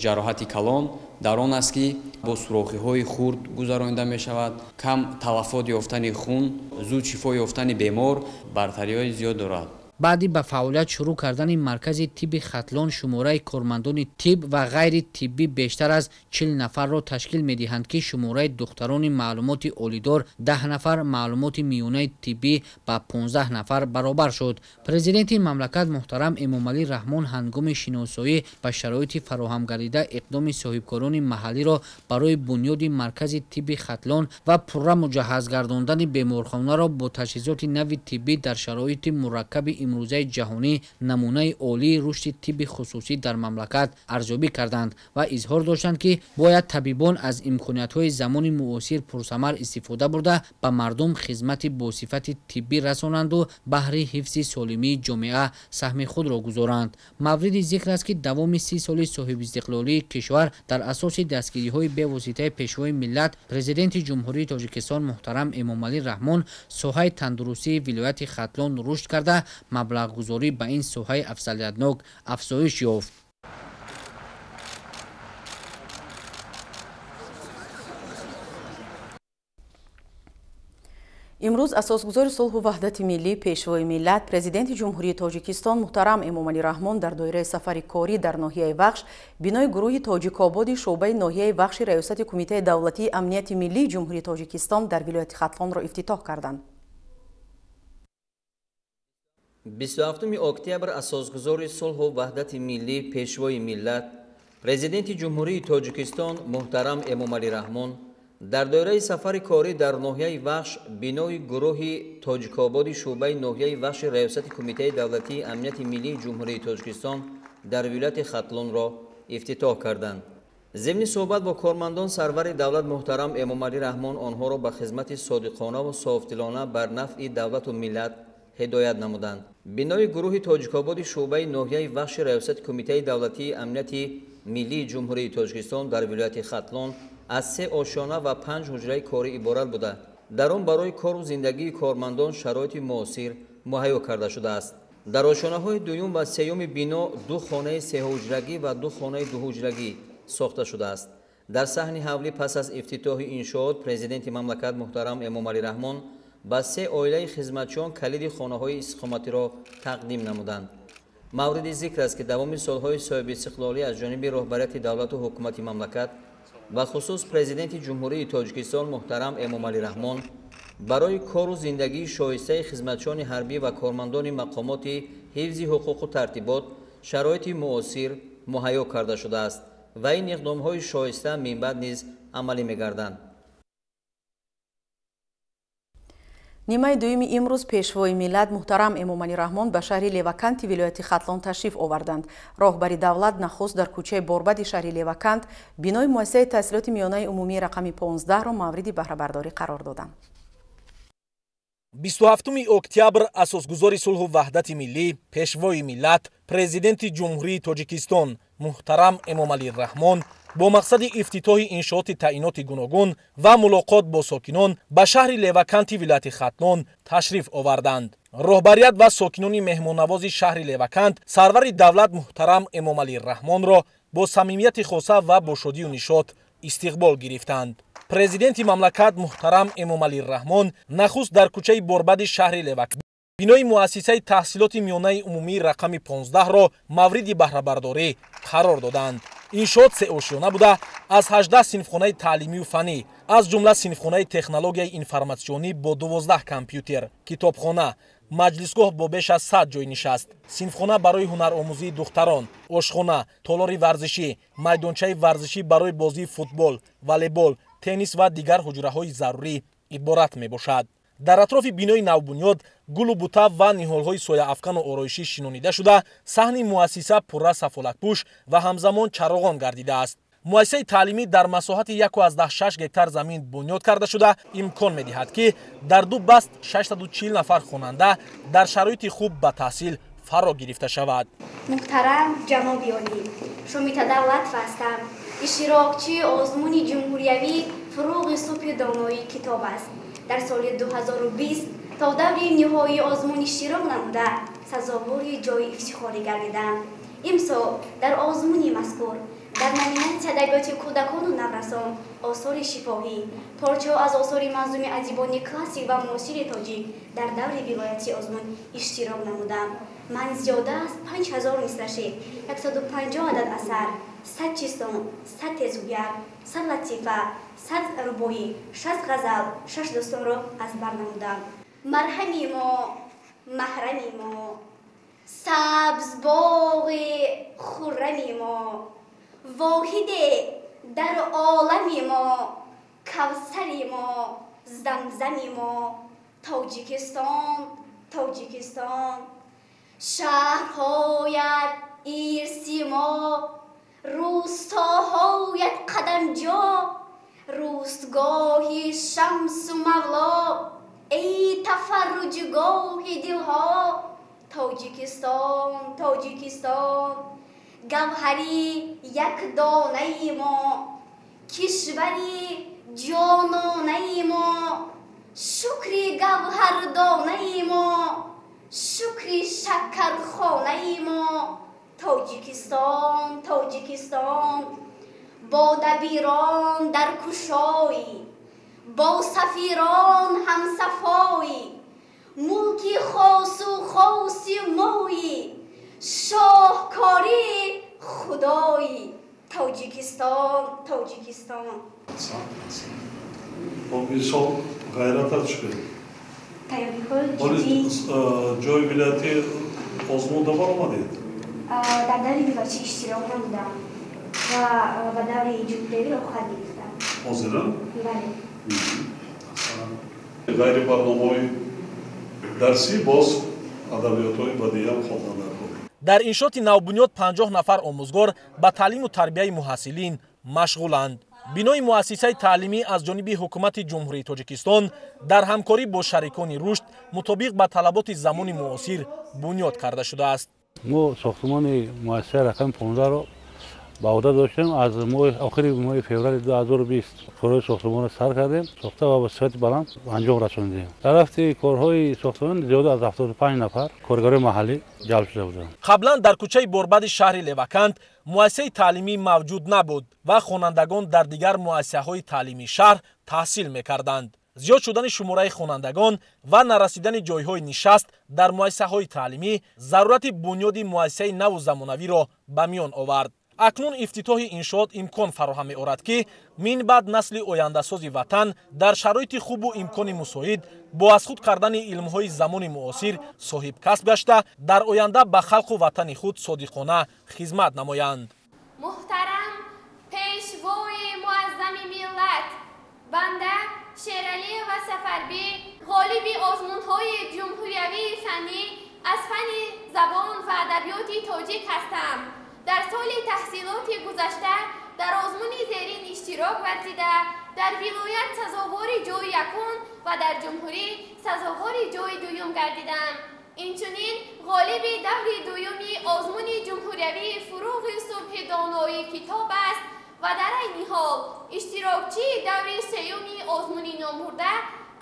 ҷароҳати калон, дар он аст, ки бо сурохиҳои хурд гузаронида мешавад, кам талафот ёфтани хун, зуд шифо ёфтани бемор бартариҳои зиёд дорад. Баъди ба фаъолият шурӯъ кардани маркази тибби Хатлон шумораи кормандони тиб ва ғайри тиббӣ бештар аз 40 нафарро ташкил медиҳанд, ки шумораи духтарони маълумоти олидор 10 нафар, маълумоти миёнаи тиббӣ ба 15 нафар баробар шуд. Президенти мамлакат муҳтарам Эмомалӣ Раҳмон ҳангоми шиносоӣ ба шароити фароҳамгардида иқдоми соҳибкорони маҳаллиро барои бунёди маркази тибби Хатлон ва пурра муҷаҳҳаз гардондани беморхонаро бо таҷҳизоти нави тиббӣ дар шароити мураккаби имрӯзаи ҷаҳонӣ намунаи олии рушди тибби хусусӣ дар мамлакат арзёбӣ карданд ва изҳор доштанд, ки бояд табибон аз имкониятҳои замони муосир пурсамар истифода бурда, ба мардум хизмати босифати тиббӣ расонанду баҳри ҳифзи солимии ҷомеа саҳми худро гузоранд. Мавриди зикр аст, ки давоми 30 соли соҳибистиқлолии кишвар дар асоси дастгириҳои бевоситаи Пешвои миллат, Президенти Ҷумҳурии Тоҷикистон муҳтарам Эмомалӣ Раҳмон соҳаи тандурустии вилояти Хатлон рушд карда, маблағгузорӣ ба ин соҳаи афзалиятнок афзоиш ёфт. Имрӯз асосгузори сулҳу ваҳдати миллӣ, Пешвои миллат, Президенти Ҷумҳурии Тоҷикистон муҳтарам Эмомалӣ Раҳмон дар доираи сафари корӣ дар ноҳияи Вахш бинои гурӯҳи Тоҷикободи шӯъбаи ноҳияи Вахши Раёсати Кумитаи давлатии амнияти миллии Ҷумҳурии Тоҷикистон дар вилояти Хатлонро ифтитоҳ карданд. 27 октябр асосгузори сулҳу ваҳдати миллӣ, Пешвои миллат, Президенти Ҷумҳурии Тоҷикистон муҳтарам Эмомалӣ Раҳмон дар доираи сафари корӣ дар ноҳияи Вахш бинои гурӯҳи Тоҷикободи шӯъбаи ноҳияи Вахши Раёсати Кумитаи давлатии амнияти миллии Ҷумҳурии Тоҷикистон дар вилояти Хатлонро ифтитоҳ карданд. Зимни суҳбат бо кормандон сарвари давлат муҳтарам Эмомалӣ Раҳмон онҳоро ба хизмати содиқонаву софдилона бар нафъи давлату миллат ҳидоят намуданд. Бинои гурӯҳи Тоҷикободи шӯъбаи ноҳияи Вахши Раёсати Кумитаи давлатии амнияти миллии Ҷумҳурии Тоҷикистон дар вилояти Хатлон аз 3 ошёна ва 5 ҳуҷраи корӣ иборат буда, дар он барои кору зиндагии кормандон шароити муосир муҳайё карда шудааст. Дар ошёнаҳои дуюм ва сеюми бино 2 хонаи сеҳуҷрагӣ ва 2 хонаи дуҳуҷрагӣ сохта шудааст. Дар саҳни ҳавлӣ пас аз ифтитоҳи иншоот президенти мамлакат муҳтарам Эмомалӣ Раҳмон ба 3 оилаи хизматчиён калиди хонаҳои истиқоматиро тақдим намуданд. Мавриди зикр аст, ки давоми солҳои соҳибистиқлолӣ аз ҷониби роҳбарияти давлату ҳукумати мамлакат ва хусус Президенти Ҷумҳурии Тоҷикистон муҳтарам Эмомалӣ Раҳмон барои кору зиндагии шоистаи хизматчиёни ҳарбӣ ва кормандони мақомоти ҳифзи ҳуқуқу тартибот шароити муосир муҳайё карда шудааст ва ин иқдомҳои шоиста минбаъд низ амалӣ мегарданд. Нимаи дуюми имрӯз Пешвои миллат муҳтарам Эмомалӣ Раҳмон ба шаҳри Леваканти вилояти Хатлон ташриф оварданд. Роҳбари давлат нахуст дар кӯчаи Борбади шаҳри Левакант бинои муассисаи таҳсилоти миёнаи умумии рақами 15-ро мавриди баҳрабардорӣ қарор доданд. 27 октябр асосгузори сулҳу ваҳдати миллӣ, Пешвои миллат, Президенти Ҷумҳурии Тоҷикистон муҳтарам Эмомалӣ Раҳмон бо мақсади ифтитоҳи иншооти таъиноти гуногун ва мулоқот бо сокинон ба шаҳри Леваканти вилояти Хатлон ташриф оварданд. Роҳбарият ва сокинони меҳмоннавози шаҳри Левакант сарвари давлат муҳтарам Эмомалӣ Раҳмонро бо самимияти хоса ва бо шодию нишот истиқбол гирифтанд. Президенти мамлакат муҳтарам Эмомалӣ Раҳмон нахуст дар кӯчаи Борбади шаҳри Левакант бинои муассисаи таҳсилоти миёнаи умумии рақами 15-ро мавриди баҳрабардорӣ қарор доданд. Иншоот сеошёна буда, аз 18 синфхонаи таълимию фаннӣ, аз ҷумла синфхонаи технологияи информатсионӣ бо 12 компютер, китобхона, маҷлисгоҳ бо беш аз 100 ҷой нишаст, синфхона барои ҳунаромӯзии духтарон, ошхона, толори варзишӣ, майдончаи варзишӣ барои бозии футбол, волейбол, теннис ва дигар ҳуҷраҳои зарурӣ иборат мебошад. Дар атрофи бинои навбунёд гулу бута ва ниҳолҳои сояафкану ороишӣ шинонида шуда, саҳни муассиса пурра сафолакпӯш ва ҳамзамон чароғон гардидааст. Муассисаи таълимӣ дар масоҳати 1,6 гектар замин бунёд карда шуда, имкон медиҳад, ки дар ду баст 640 нафар хонанда дар шароити хуб ба таҳсил фаро гирифта шавад. Муҳтарам ҷаноби олӣ, Шумита Давлатова ҳастам. Иштирокчии озмуни ҷумҳуриявии Фурӯғи субҳи доноии китоб аст. Дар соли 2020 то даври ниҳоии озмун иштирок намуда, сазовори ҷойи ифтихорӣ гардидам. Имсол дар озмуни мазкур дар номинатсия адабиёти кӯдакону наврасон осори шифоҳӣ, порчаҳо аз осори манзуми адибони классик ва муосири тоҷик дар даври вилоятии озмун иштирок намудам. Ман зиёда аз 5000 мисра шеър, 150 адад асар, 100 чистон, 100 тезгӯяк, 100 латифа, 100 рубоӣ, 60 ғазал, 6 достонро аз бар намудам. Марҳами мо, маҳрами мо, сабзбоғи хуррами мо, воҳиде дар олами мо, кавсари мо, замзами мо, Тоҷикистон, Тоҷикистон. Шаҳрҳоят ирси мо, рӯстоҳоят қадамҷо, рӯстгоҳи шамсу мавло, эй тафарруҷгоҳи дилҳо, Тоҷикистон, Тоҷикистон. Гавҳари якдонаи мо, кишвари ҷононаи мо, шукри гавҳардонаи мо, шукри шакархонаи мо, Тоҷикистон, Тоҷикистон. Бо дабирон дар кушоӣ, бо сафирон ҳамсафоӣ, мулки хосу хоси моӣ, шоҳкории худоӣ, Тоҷикистон, Тоҷикистон. Мисол ғайратат чӣ? Тайёриҳои ҷиддӣ. Ҷои вилоятӣ озмунда баромадед? Дар даври вилоятӣ иштирок намудам ва ба даври ҷумҳуриявӣ роҳхат гирифтам. Ҳозирам? Бале. Ғайри барномаҳои дарсӣ боз адабиётҳои бадииам хондан даркор. Дар иншооти навбунёд 50 нафар омӯзгор ба таълиму тарбияи муҳассилин машғуланд. Бинои муассисаи таълимӣ аз ҷониби ҳукумати Ҷумҳурии Тоҷикистон дар ҳамкорӣ бо шарикони рушд мутобиқ ба талаботи замони муосир бунёд карда шудааст. Мо сохтмони муассисаи рақами 15-ро ба уҳда доштем. Аз охири моҳи феврали 2020 корҳои сохтмонро сар кардем, сохта ва ба сифати баланд анҷом расондем. Дар рафти корҳои сохтмон зиёда аз 75 нафар коргарони маҳаллӣ ҷалб шуда буданд. Қаблан дар кӯчаи борбади шаҳри Левакант муассисаи таълимӣ мавҷуд набуд ва хонандагон дар дигар муассисаҳои таълимии шаҳр таҳсил мекарданд. Зиёд шудани шумораи хонандагон ва нарасидани ҷойҳои нишаст дар муассисаҳои таълимӣ зарурати бунёди муассисаи наву замонавиро ба миён овард. Акнун ифтитоҳи иншоот имкон фароҳам меорад, ки минбаъд насли ояндасози ватан дар шароити хубу имкони мусоид бо аз худ кардани илмҳои замони муосир соҳибкасб гашта, дар оянда ба халқу ватани худ содиқона хизмат намоянд. Муҳтарам пешвои муаззами миллат, банда Шералиева Сафарбӣ ғолиби озмунҳои ҷумҳуриявии фаннӣ аз фанни забон ва адабиёти тоҷик ҳастам. Дар соли таҳсилоти гузашта дар озмуни зерин иштирок варзида, дар вилоят сазовори ҷои якум ва дар ҷумҳурӣ сазовори ҷои дуюм гардидам. Инчунин ғолиби даври дуюми озмуни ҷумҳуриявии Фурӯғи субҳи доноии китоб аст ва дар айни ҳол иштирокчии даври сеюми озмуни номбурда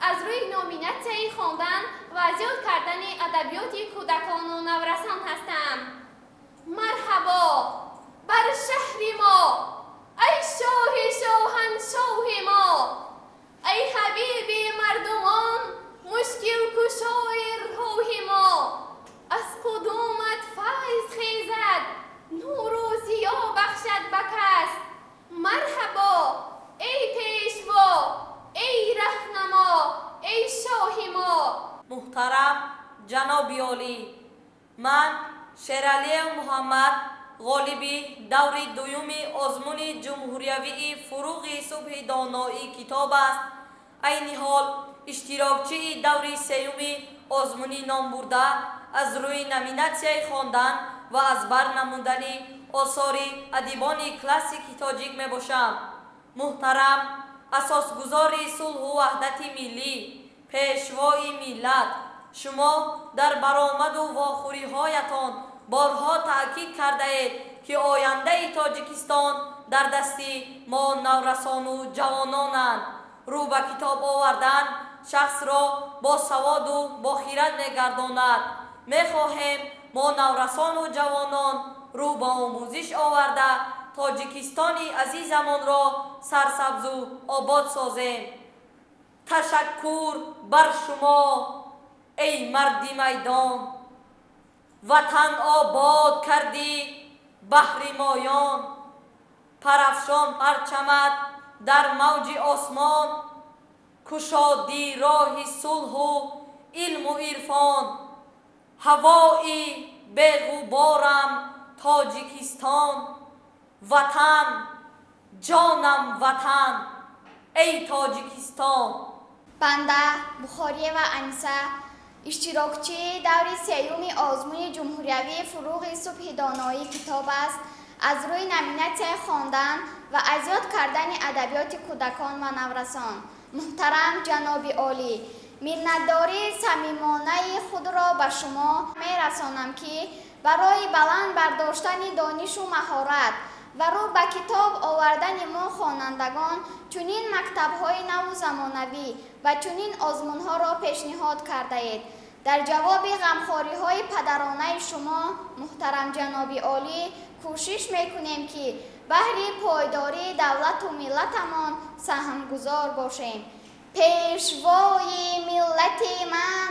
аз рӯи номинатсияи хондан ва зиёд кардани адабиёти кӯдакону наврасон ҳастам. Марҳабо бар шаҳри мо, ай шоҳи шоҳаншоҳи мо, ай ҳабиби мардумон, мушкилкушои рӯҳи мо. Аз қудумат файз хезад, нуру зиё бахшад ба кас. Марҳабо эй пешво, эй раҳнамо, эй шоҳи мо. Муҳтарам ҷаноби олӣ, ман Шералиев Муҳаммад ғолиби даври дуюми озмуни ҷумҳуриявии Фурӯғи субҳи доноии китоб аст. Айни ҳол иштирокчии даври сеюми озмуни номбурда аз рӯи номинатсияи хондан ва аз бар намудани осори адибони классики тоҷик мебошам. Муҳтарам асосгузори сулҳу ваҳдати миллӣ, пешвои миллат, шумо дар баромаду вохӯриҳоятон борҳо таъкид кардаед, Ки ояндаи Тоҷикистон дар дасти мо наврасону ҷавононанд. Рӯ ба китоб овардан шахсро бо саводу бо хирад мегардонад. Мехоҳем мо наврасону ҷавонон рӯ ба омӯзиш оварда Тоҷикистони азизамонро сарсабзу обод созем. Ташаккур бар шумо, эй марди майдон, ватан обод кардӣ баҳри моён. Парафшон парчамат дар мавҷи осмон, кушодӣ роҳи сулҳу илму ирфон. Ҳавои беғуборам Тоҷикистон, ватан, ҷонам ватан, эй Тоҷикистон. Банда Бухориева Аниса, иштирокчии даври сеюми озмуни ҷумҳуриявии «Фурӯғи субҳи доноӣ» китоб аст, аз рӯи номинатсияи хондан ва аз ёд кардани адабиёти кӯдакон ва наврасон. Муҳтарам ҷаноби олӣ, миннатдории самимонаи худро ба шумо мерасонам, ки барои баланд бардоштани донишу маҳорат ва рӯ ба китоб овардани мо хонандагон чунин мактабҳои наву замонавӣ ва чунин озмунҳоро пешниҳод кардаед. Дар ҷавоби ғамхориҳои падаронаи шумо, муҳтарам ҷаноби олӣ, кӯшиш мекунем, ки баҳри пойдории давлату миллатамон саҳмгузор бошем. Пешвои миллати ман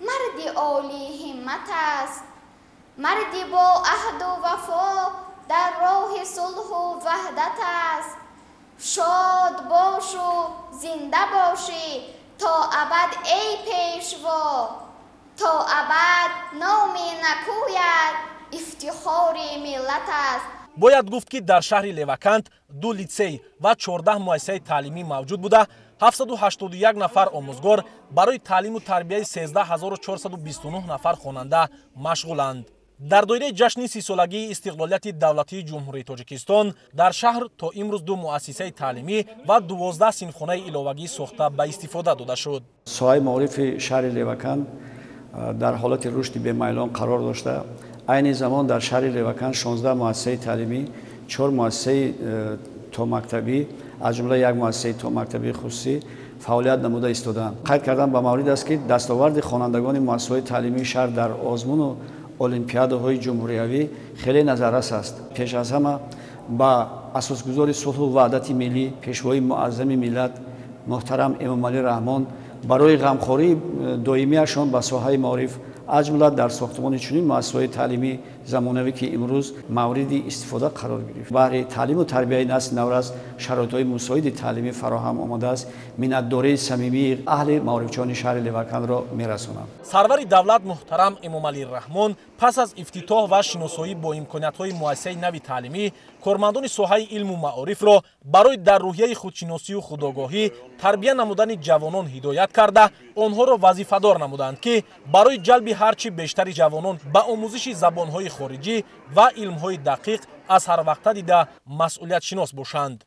марди олии ҳиммат аст, марди бо аҳду вафо дар роҳи сулҳу ваҳдат аст. Шод бошу зинда бошӣ то абад, эй пешво, то абад номи накӯяд ифтихори миллат аст. Бояд гуфт, ки дар шаҳри Левакант ду литсей ва 14 муассисаи таълимӣ мавҷуд буда, 781 нафар омӯзгор барои таълиму тарбияи 13 429 нафар хонанда машғуланд. Дар доираи ҷашни 30-солагии истиқлолияти давлатии Ҷумҳурии Тоҷикистон дар шаҳр то имрӯз ду муассисаи таълимӣ ва 12 синфхонаи иловагӣ сохта ба истифода дода шуд. Соҳаи маорифи шаҳри Леваканд дар ҳолати рушди бемайлон қарор дошта, айни замон дар шаҳри Леваканд 16 муассисаи таълимӣ, чор муассисаи томактабӣ, аз ҷумла як муассисаи томактабии хусусӣ фаъолият намуда истодаанд. Қайд кардан ба маврид аст, ки дастоварди хонандагони муассисаҳои таълимии шаҳр дар озмуну олимпиадаҳои ҷумҳуриявӣ хеле назаррас аст. Пеш аз ҳама ба асосгузори сулҳу ваҳдати миллӣ, пешвои муаззами миллат муҳтарам Эмомалӣ Раҳмон барои ғамхории доимияшон ба соҳаи маориф, аз ҷумла дар сохтмони чунин муассисаҳои таълимии замонавӣ, ки имрӯз мавриди истифода қарор гирифт, баҳри таълиму тарбияи насли наврас шароитҳои мусоиди таълимӣ фароҳам омадааст, миннатдории самимии аҳли маорифчиёни шаҳри Левакандро мерасонам. Сарвари давлат муҳтарам Эмомалӣ Раҳмон пас аз ифтитоҳ ва шиносоӣ бо имкониятҳои муассисаи нави таълимӣ кормандони соҳаи илму маорифро барои дар рӯҳияи худшиносию худогоҳӣ тарбия намудани ҷавонон ҳидоят карда, онҳоро вазифадор намуданд, ки барои ҷалби ҳарчи бештари ҷавонон ба омӯзиши забонҳои хориҷӣ ва илмҳои дақиқ аз ҳарвақта дида масъулиятшинос бошанд.